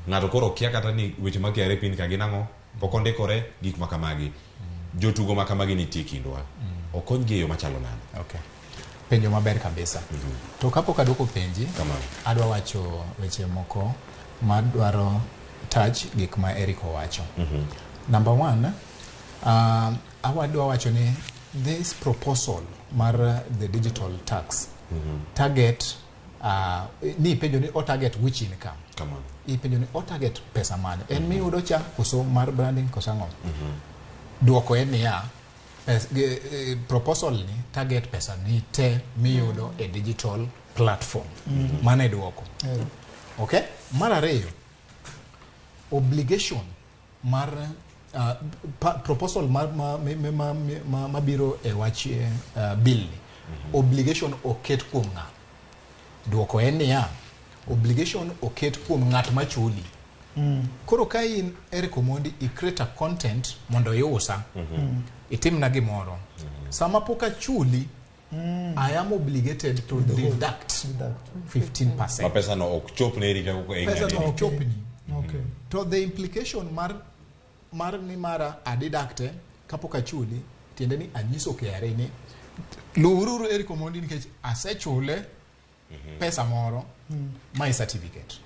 Ng'ato koro kia kata ni weche mag KRA pin ka gin ang'o, pok ondikore gik ma kamagi. Jotugo ma kamagi nitie kindwa. Okonygi e yo machalo nade? Okay. Penjo maber kabisa. To kapok aduoko penji, adwa wacho weche moko madwaro touch gik ma Eric owacho. Number one, awadwa wacho ni this proposal mar the digital tax target ni ipenjo ni o target which income. Ipenjo ni o target pesa mane, en miyudo cha koso mar branding koso ang'o. Duoko en niya, proposal ni target pesa ni te miyudo e digital platform. Mano e duoko. Okay? Mar ariyo, obligation mar proposal mabiro e wach bill ni, obligation oket kuom ng'a? Duoko en niya, obligation oket kuom ng'at machuli. Koro ka in Eric Omondi i create a content mondo iusa, itimna gimoro, sama pok achuli, I am obligated to deduct 15%. Ma pesa no ok chop ne Eric kaka e Pesa no ng'ani. ok chopni. To the implication mar ni mara adidakte kapok achuli, tiende ni anyiso KRA ni luwururu Eric Omondi nikech asechule pesa moro, my certificate.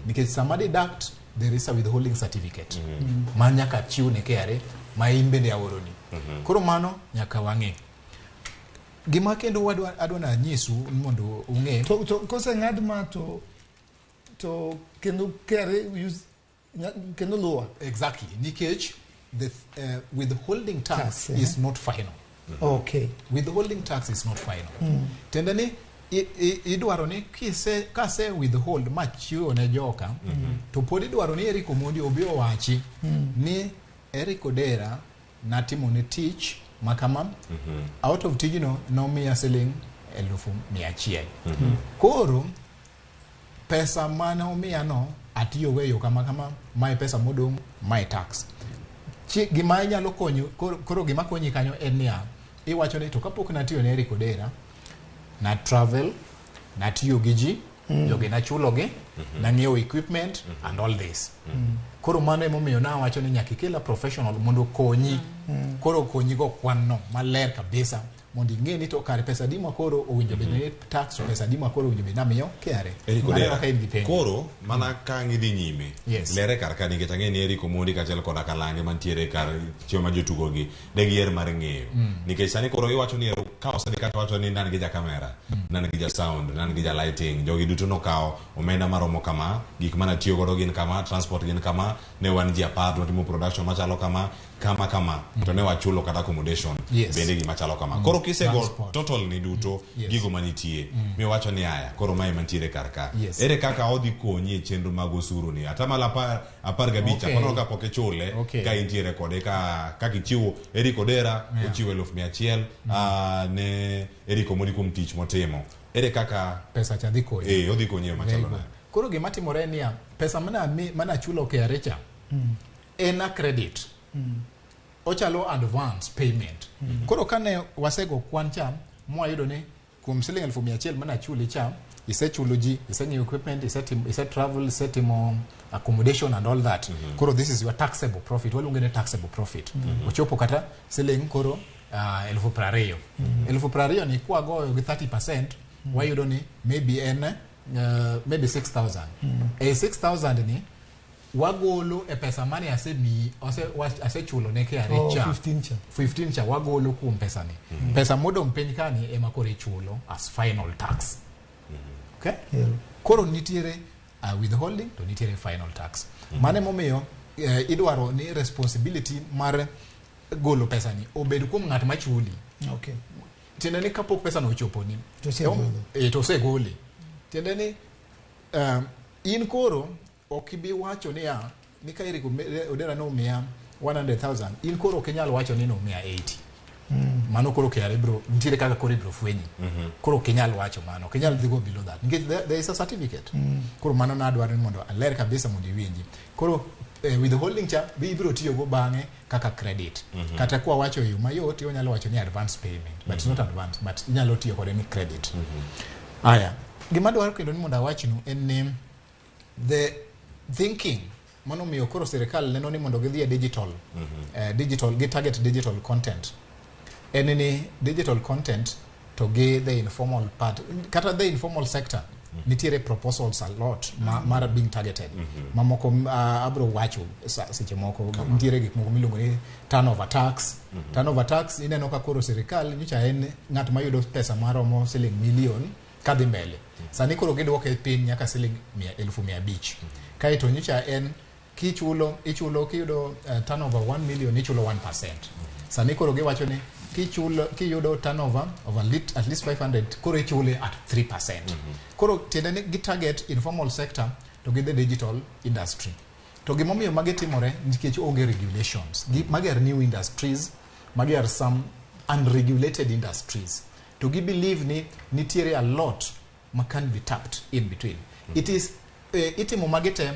Nikech sama deduct, there is a withholding certificate ma nyaka chiw ne KRA ma in bende aoroni. Koro mano nyaka wang'e. Gima kendo adwa na nyisu mondo ung'e. To koseng'ad ma to kendo KRA use kendo luwa. Exactly. Nikech the withholding tax is not final. Okay. Withholding tax is not final. Tiende ni idwaro ni kase withhold ma chiwo ne joka, to pod idwaro ni Eric Omondi obi owachi ni Eric Odera natimo ne tich makama, out of tijno nomiya siling 100,000. Koro pesa mane omiya no atiyogo e yo kama kama, mae pesa modong', mae tax. Gima inyalo konyo, koro gima konyi kanyo en niya, iwacho ni to kapok natiyo ne Eric Odera, na travel, natiyo gi ji, jogi nachulogi, nang'iewo equipment and all this. Koro mano emomiyo nawacho ni nyaka ikel a professional mondo okonyi. Koro okonyi go kwan no maler kabisa, mondo ing'e ni to kare pesa adi ma koro owinjo bed ni tax, to pesa adi ma koro owinjo bed ni amiyo KRA. Eric Aneno Odera, ka in gi penjo. Koro mana ka ng'idhi nyime, Yes. lere kar ka nikech ang'e ni Eric Omondi kaachiel koda Kalange mantiere kar chiemo ma jotugo gi de giyier mar ng'eyo. Nikech sani koro iwacho ni ka osedhi kata wacho ni nan gi ja kamera, nan gi ja sound, nan gi ja lighting, jogi duto nokawo omenda maromo kama, gik mana tiyo godo gin kama, transport gin kama, ne wan ji 10 watimo production machalo kama, kama kama, to ne wachulo kata accommodation Yes. bende gima chalo kama. Koro kisego Transport. total ni duto Yes. gigo manitie miwacho ni aya koro mae mantiere kar ka. Yes. Ere kaka odhi konyi e chenro mag osuru ni atamalo 15 Okay. kapok ichule Okay. ka intiere kode ka kaka ichiwo Eric Odera ochiwo 100,000 ne Eric Omondi kuom tich motimo. Ere kaka Pesa cha dhi konyi. Odhi konyi e yo Very machalo good. nade? Koro gima timore en niya, pesa mana chulo KRA cha en a credit. Ochalo advance payment. Koro kane wasego kwan cha, mwayudo ni kuom siling 100,000 mana chuli cha, isechulo ji, iseng'iewo equipment, ise travel, isetimo accommodation and all that. Koro this is your taxable profit. Waluonge ni taxable profit. Ochopo kata siling koro 20,000. 20,000 ni kwagoyo gi 30%, wayudo ni maybe en maybe 6,000. E 6,000 ni wagolo e pesa mane asemiyi asechulo ne KRA Oh, cha. 15 cha. 15 cha wagolo kuom pesa ni. Pesa modong' piny kani ema koro ichulo as final tax. Okay? Yeah. Koro nitiere withholding to nitiere final tax. Mano emomiyo idwaro ni responsibility mar golo pesa ni obed kuom ng'at machuli. Okay. Tiende ni kapok pesa no ochoponi To osegole. To osegole. Tiende ni in koro ok ibi wacho niya ni ka Eric Odera nomiya 100,000 in koro ok inyal wacho ni nomiya 80. Mano koro KRA bro nitiere kaka koro ibro fwenyi. Koro ok inyal wacho mano, ok inyal dhi go below that nikech there is a certificate. Koro mano nadwaro ni mondo aler kabisa mondo iwinji. Koro withholding cha be ibiro tiyogo bang'e kaka credit. Kata kwa wacho e yo mayot inyalo wacho ni advance payment, but it's not advance, but inyalo tiyo kode ni credit. Aya, gima dwaro kendo ni mondo awachnu en ni the thinking mano miyo koro sirikal neno ni mondo gidhi e digital, digital gi target digital content en ni digital content to gi the informal part kata the informal sector nitiere proposals a lot mar being targeted. Mamoko abro wacho seche moko nitiere gik moko miluongo ni turnover tax. Turnover tax ineno ka koro sirikal nyocha en ng'at mayudo pesa maromo siling milion kadhi mbele. Sani koro giduoke piny nyaka siling 500,000. Kaeto nyocha en kichulo ichulo kiyudo turnover 1 million ichulo 1%. Sani koro giwacho ni kiyudo turnover of at least 500 koro ichule at 3%. Koro tiende ni gi target informal sector to gi the digital industry. To gimomiyo magi timore nikech onge regulations. Magi are new industries, magi are some unregulated industries. To gi believe ni nitiere a lot ma can be tapped in between. It is itimo magi te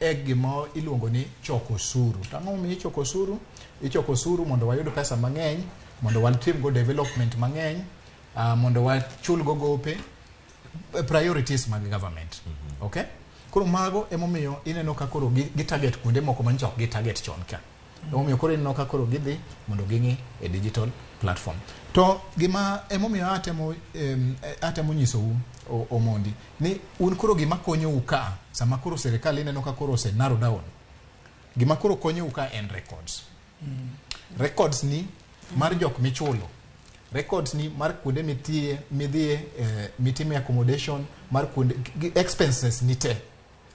e gima iluongo ni choko osuru. To ang'o momiyo ichoko osuru? Ichoko osuru mondo wayud pesa mang'eny, mondo watim go development mang'eny, mondo wachul go gope, priorities mag government. Okay? Koro mago emomiyo ineno ka koro gi target kuonde moko manyocha ok gi target chon ka. Emomiyo koro ineno ka koro gidhi mondo ging'i e digital platform. To gima emomiyo atemo nyisou Omondi ni un koro gima konyou ka sama koro sirikal ineno ka koro ose narrow down. Gima koro konyou ka en records. Records ni mar jok michulo, records ni mar kuonde midhiye, mitime accommodation, mar kuonde expenses ni te.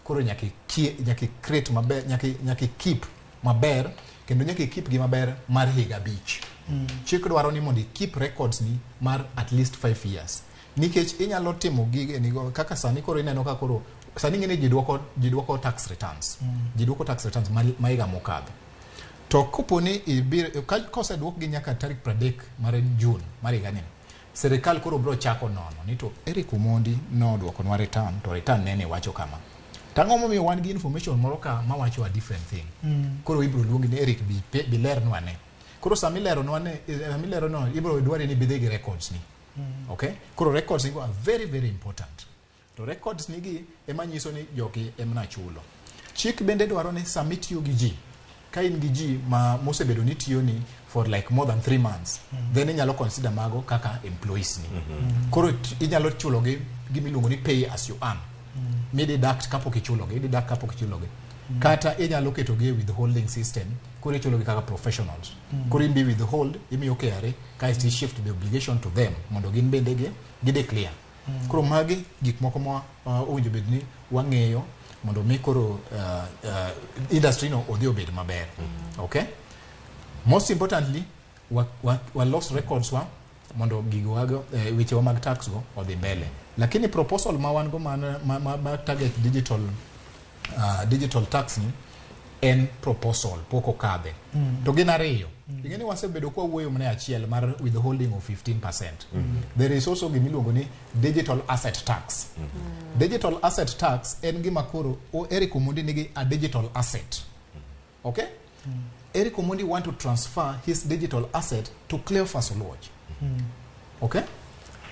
Koro nyaka create maber, nyaka keep maber, kendo nyaka keep gi maber mar higa 5. Chik dwaro ni mondo keep records ni mar at least 5 years. Nikech inyalo timo gige nigo kaka sani koro ineno ka koro sani ng'eni ji dwoko tax returns. Ji dwoko tax returns ma higa mokadho. To kopo ni koseduok gi nyaka tarik 30 mar June mar higani, sirikal koro bro chako nono ni to Eric Omondi nodwokonwa return, to return nene wacho kama. Tang'o momiyo wan gi information moro ka mawacho a different thing. Koro ibro luongi ni Eric bi lernwa ne. Koro sama ileronwa ne, sama ibro dwari ni bidhi gi records ni. Okay? Koro records ni go are very very important. To records ni gi ema nyiso ni jogi ema nachulo. Chik bende dwaro ni sama itiyo gi ji, Ka in gi ji ma mosebedo ni tiyoni for like more than 3 months, then inyalo consider mago kaka employees ni. Koro inyalo chulogi gimiluongo ni pay as you earn. Mi deduct kapok ichulogi, deduct kapok ichulogi. Kata inyalo ketogi e withholding system, koro ichulogi kaka professionals. Koro in be withhold, imiyo KRA, kaeto i shift the obligation to them mondo gin bende gi declare. Koro magi gik moko ma owinjo bed ni wang'eyo mondo mi koro industry no odhi obed maber. Okay? Most importantly, wa los records wa mondo gigo wago wechewa mag tax go odhi mbele. Lakini proposal ma wan go ma target digital tax ni en proposal pok okadhe. To gin ariyo. Ing'e ni wasebedo kwa wuoyo mana achiel mar withholding of 15%. There is also gimiluongo ni digital asset tax. Digital asset tax en gima koro Eric Omondi nigi a digital asset. Okay? Eric Omondi want to transfer his digital asset to Cleophas Oluoch. Okay?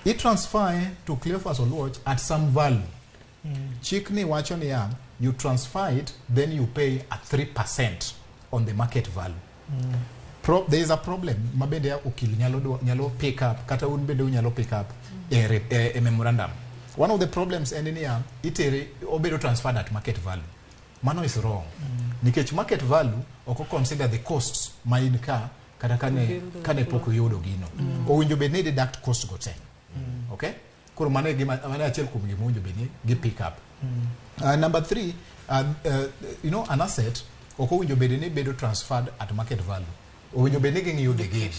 He transfer to Cleophas Oluoch at some value. Chik ni wacho niya, you transfer it, then you pay at 3% on the market value. There is a problem ma bende okil nyalo pick up, kata un bende unyalo pick up e memorandum. One of the problems en niya, itere obedo transferred at market value. Mano is wrong. Nikech market value ok consider the costs ma in ka kata kane pok oyudo gino. Owinjo bed ni deduct cost go te. Okay? Koro mano e gima mano e achiel kuom gima owinjo bed ni gi pick up. Number 3, you know, an asset ok owinjo bed ni bedo transferred at market value. Owinjo bed ni ging'iyo the gain.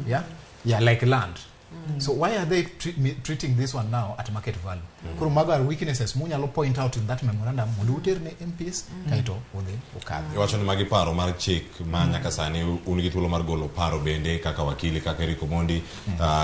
Yeah? Yeah, like land. So why are they treating this one now at market value? Koro mago are weaknesses munyalo point out in that memorandum mondo uter ne MPs kaeto odhi okadhi. Iwacho ni magi paro mar chik ma nyaka sani un gi thuolo mar golo paro bende kaka wakili kaka Eric Omondi,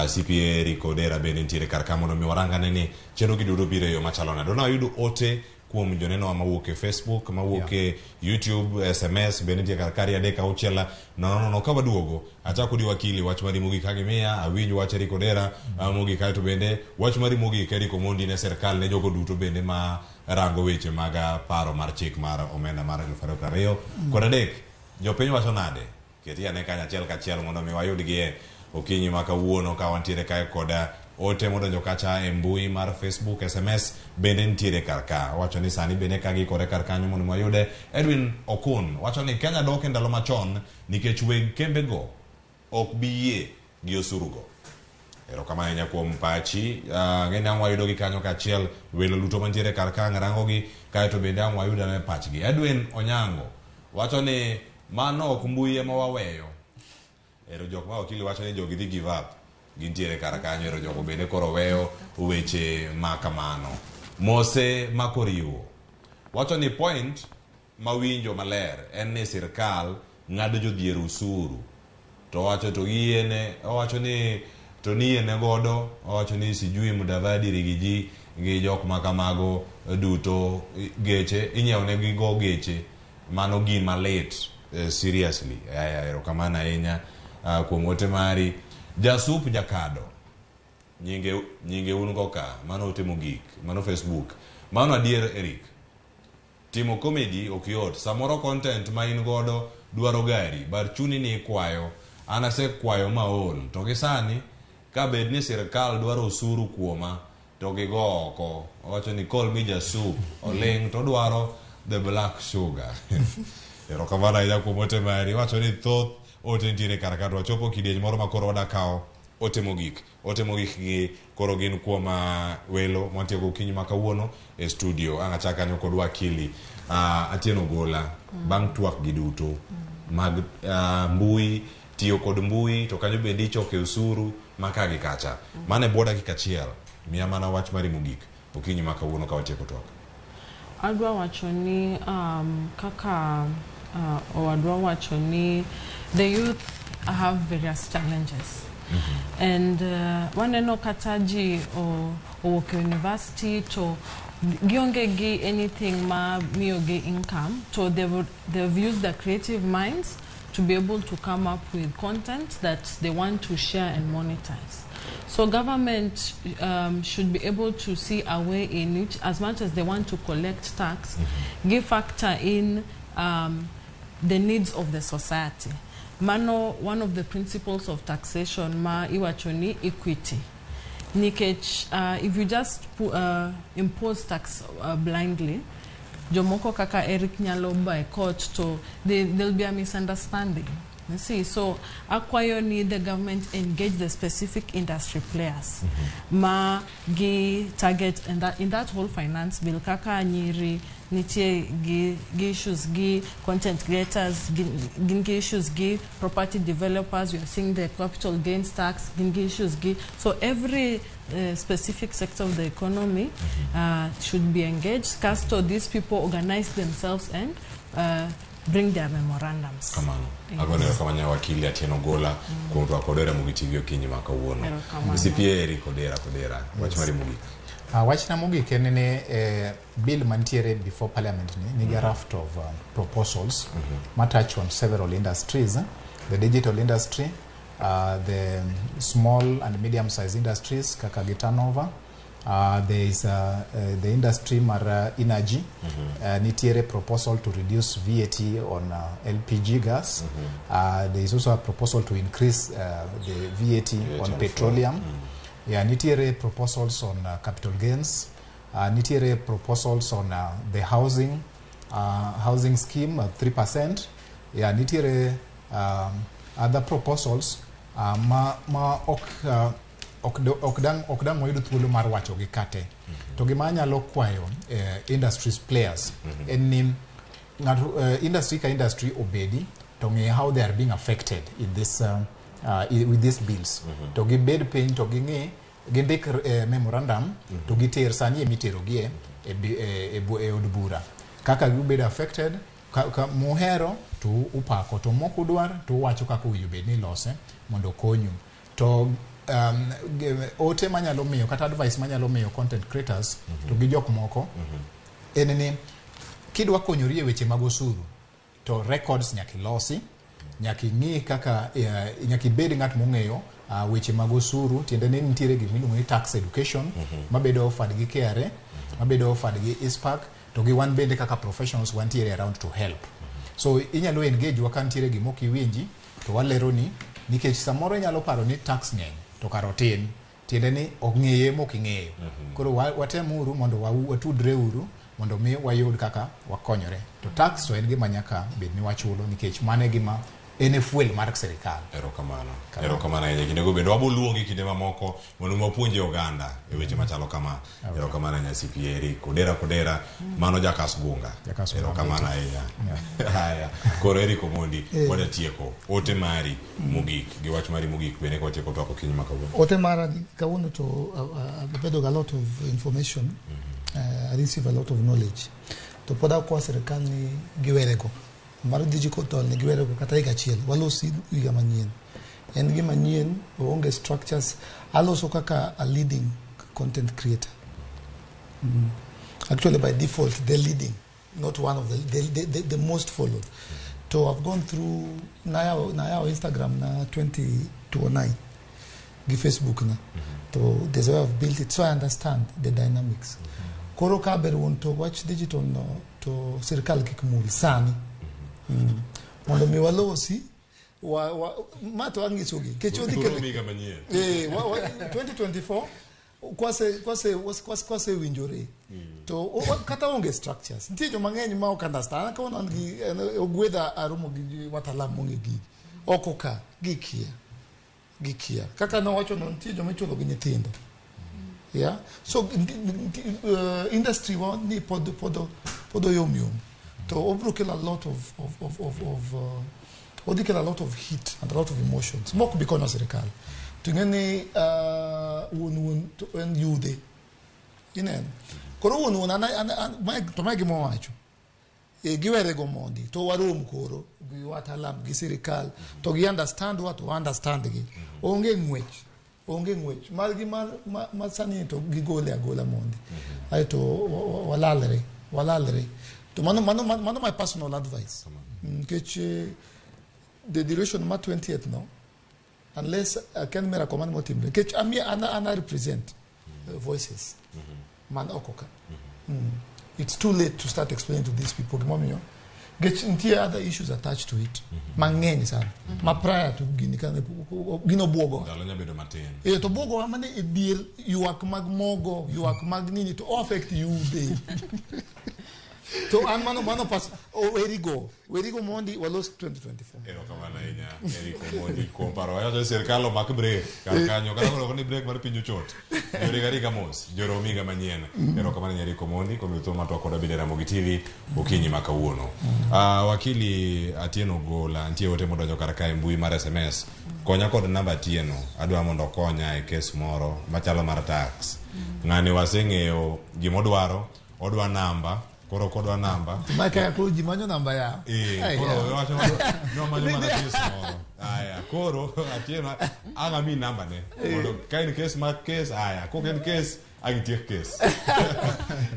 CPA Eric Odera bende nitiere kar ka mondo mi warangane ni chenro gi duto biro e yo machalo nade. Nawayudo ote kuom joneno mawuok e Facebook, mawuok e YouTube, SMS bende nitie kar kari 3 6 0 0 ka waduogo achako di wakili wach mari mogik ka gimiya awinj wach Eric Odera mogik kaeto bende wach mari mogik Eric Omondi ne sirkal ne jogo duto bende ma rango weche mag paro mar chik mar omenda mar 2023 jopiny wacho nade keti ane kanyo achiel kachiel mondo mi wayudgi e okinyi ma kawuono ka wantiere kae koda ote modonjo kacha e mbui mar Facebook, SMS bende nitiere kar ka. Wacho ni sani bende ka giikore kar kanyo mondo wayude. Edwin Okun wacho ni Kenya dok e ndalo machon nikech weg kembego ok bi yie gi osurugo. Erokamano ahinya kuom pachi. Ng'eni ang' wayudo gi kanyo kaachiel welo luto mantiere kar ka ang' rangogi kaeto bende ang' wayudo ane pachgi. Edwin Onyango wacho ni mano ok mbui ema waweyo. Ero jok ma wakili wacho ni jogi dhi give up. Gintiere kar kanyo ero jogo bende koro weyo weche ma kamano. Mose Makoriwo wacho ni point mawinjo maler en ni sirkal ng'ado jodhier usuru. To wacho to giyiene, owacho ni to niyiene godo, owacho ni sijui Mudavadi Rigiji gi jok ma kamago duto geche, inyiewo negi go geche. Mano gima lit, seriously. Aya, erokamano ahinya kuom ote mari. Jasup Jakado, nyinge un go ka, mano ote mogik, mano Facebook. Mano adier Eric. Timo comedy ok yot. Samoro content ma in godo dwaro gari, bar chuni ni ikwayo. An asekwayo maol. To gi sani, ka bed ni sirkal dwaro osuru kuoma, to gigo oko. Owacho ni call me Jasup, oling' to dwaro the black sugar. Erokamano ahinya kuom ote mari. Iwacho ni thoth ote nitiere kar ka to wachopo kidieny moro ma koro wada kawo ote mogik. Ote mogik gi koro gin kuom welo mwantie go okinyi ma kawuono e studio. Ang' achak kanyo kod wakili Atieno Ogola bang' twak gi duto mag mbui, tiyo kod mbui to kanyo bende ichoke osuru ma ka gi kacha. Mano e bwo dakika achiel. Miya mana wach mari mogik okinyi ma kawuono ka watieko twak. Adwa wacho ni kaka owadwa wacho ni the youth have various challenges. And waneno kata ji owuok e university to gionge gi anything ma miyo gi income, so they've used their creative minds to be able to come up with content that they want to share and monetize. So government should be able to see a way in which, as much as they want to collect tax, give factor in the needs of the society. Mano one of the principles of taxation ma iwacho ni equity. Nikech if you just impose tax blindly, jomoko kaka Eric nyalo boycott, to there'll be a misunderstanding. You see, so akwayo ni the government engage the specific industry players ma gi target in that whole finance bill, kaka nyiri nitie gi issues gi content creators, gin gi issues gi property developers. We are seeing the capital gains tax, gin gi issues gi. So every specific sector of the economy should be engaged. Kasto these people organize themselves and bring their memorandums. Kamano. Yes. Agone erokamano wakili Atieno Gola kuom twak kod Ramogi TV okinyi ma kawuono. Erokamano. CPA Eric Odera Kodera, wach mari mogik. Wachna mogik en ni bill mantiere before parliament ni nigi a raft of proposals ma touch on several industries, the digital industry, the small and medium sized industries kaka gi turnover. There is the industry mar energy. Nitiere proposal to reduce VAT on LPG gas. There is also a proposal to increase the VAT on on petroleum. Yeah, nitiere proposals on capital gains. Nitiere proposals on the housing scheme at 3%. Yeah, nitiere other proposals ma ok dang wayud thuolo mar wacho gi kate. To gima anyalo kwayo industries players en ni ng'ato, industry ka industry obedi to ng'e how they are being affected in this with these bills, to gibed piny to ging'i gindik memorandum to giter sani emiterogie e od bura kaka gibedo affected ka muhero to upako, to mok udwar to uwacho kaka owinjo bed ni ilose mondo okonyu. To ote manyalo miyo kata advice manyalo miyo content creators to gi jok moko en ni kidwa konyori e weche mag osuru to records nyaka ilosi, nyaka ing'i kaka nyaka ibed ng'at mong'eyo weche mag osuru. Tiende ni nitiere gik miluongo ni tax education mabedo offered gi KRA, mabedo offered gi ICPAK, to gi wan bende kaka professionals wantiere around to help. So inyalo engage wa ka nitiere gima ok iwinji to waleroni, nikech samoro inyalo paro ni tax ng'eny to kar otin. Tiende ni ok ng'eye mok ing'eyo. Koro watemuru mondo watudre uru mondo mi wayud kaka wakonyore. To tax to en gima nyaka bed ni wachulo, nikech mano e gima en e fuel mar sirikal. Erokamano. Erokamano ahinya. Kindego bende waboluongi kinde mamoko mondo wapuonje oganda e weche machalo kama. Erokamano ahinya CPA Eric Odera Kodera, mano Jakas Gunga. Jakas Gunga. Erokamano ahinya. Haya. Koro Eric Omondi, wadatieko ote mari mogik gi wach mari mogik bende ka watieko twak okinyi ma kawuono. Ote mara ni kawuono to abedo gi a lot of information, I receive a lot of knowledge, to pod akwa sirikal ni giwerego mar digital, ni giwerego kata higa achiel walosi higa manyien. En gima nyien, onge structures. Aloso kaka a leading content creator. Actually, by default the leading, not one of the most followed. To I've gone through nayawo Instagram na 2009 gi Facebook na, to there's a way I've built it, so I understand the dynamics. Koro ka ber wuon to wach digital no to sirikal kik mul sani mondo mi walosi wa, ma to ang'isogi nikech odhi kelo Turom higa manyien. 2024 kwase winjore to kata onge structures, nitie joma ng'eny ma ok understand. An kawuono an gi ogwedha aromo gi watalam mong'e gigi oko ka gikia kaka nowacho no, nitie joma ichulo gi nyithindo. Yeah, so industry wa ni pod oyom yom, to obro kelo a lot of odhi kelo a lot of heat and a lot of emotions mok bi konyo sirikal. To ing'e ni wuon to en yudhe ineno. Koro wuon to mae gima owacho e, giwere go mondi to warom koro gi watalam gi sirikal to gi understand wa to understand gi. Onge ng'wech margi mar ma sani to gigole agola mondi aeto walalre. To mano my personal advice, nikech the duration ma 20th no, unless ken miracle man motimre, nikech ami ana represent voices man oko ka. It's too late to start explaining to these people gimomiyo Nikech nitie other issues attached to it mang'eny sana ma prior to gini kane gino buogo. Ndalo nya bedo matin. Eh, to buogowa mana e dier ywak mag mogo, ywak mag nini to o affect you be. To an mano mano pas werigo werigo mondi walos 2024. Erokamano ahinya Eric Omondi kuom paro. Wacho ni sirkal omak break kar kanyo kata koro ni break mar piny ochot. Joriga riga mos, joromi higa manyien. Erokamano ahinya Eric Omondi kuom thuolo ma twak koda bende Ramogi TV okinyi ma kawuono. Wakili Atieno Gola nitie ote modonjo kar kae mbui mar SMS. Konya kod namba Atieno, adwa mondo okonya e kes moro machalo mar tax. Ng'ani waseng'eyo gimodwaro, odwa namba, koro kodwa namba Ma kaya koro ji manyo namba ya. Eh, koro wacho no manyo mana kes moro. Aya, koro Atieno ang' ami namba ne. Mondo ka en kes mar kes, aya, kok en kes, ang' itiek kes.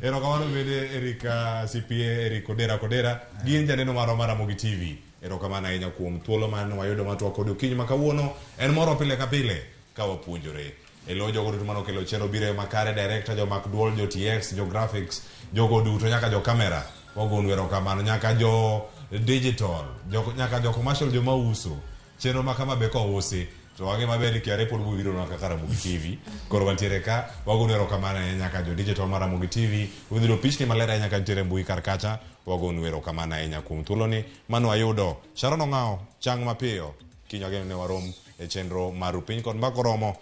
Erokamano bende Erika CPA, Eric Odera Kodera, gin janeno marwa mar Ramogi TV. Erokamano ahinya kuom thuolo mane wayudo mar twak kodi okinyi ma kawuono. En moro pile ka pile ka wapuonjore. E lo jogo duto manokelo chenro biro e makare, director, jomak duol, jo TX, jo graphics, jogo duto nyaka jo camera. Wagonu erokamano nyaka jo digital, jo, nyaka jo commercial joma uso. Chenro ma kama be kousi to wang'e maber ni KRA pod biro nwa kaka Ramogi TV. Koro wantiere ka, wagonu erokamano ahinya nyaka jo digital mar Ramogi TV. Udhi yudo pichni maler ahinya ka nitiere e mbui kar kacha. Wagonu erokamano ahinya kuom thuoloni mane wayudo. Sharon Ong'ao, chang mapiyo. Kiny wageno ni warom e chenro mar Rupiny kod Mbaka Oromo.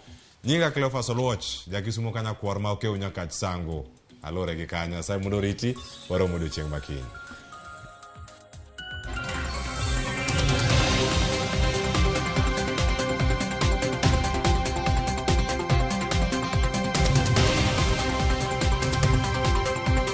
Nyinga Cleophas Oluoch, jakisumo kanyakwar ma okew nyakach sango. Alore gi kanyo. Nyasaye mondo oriti, warom odiochieng' ma kiny.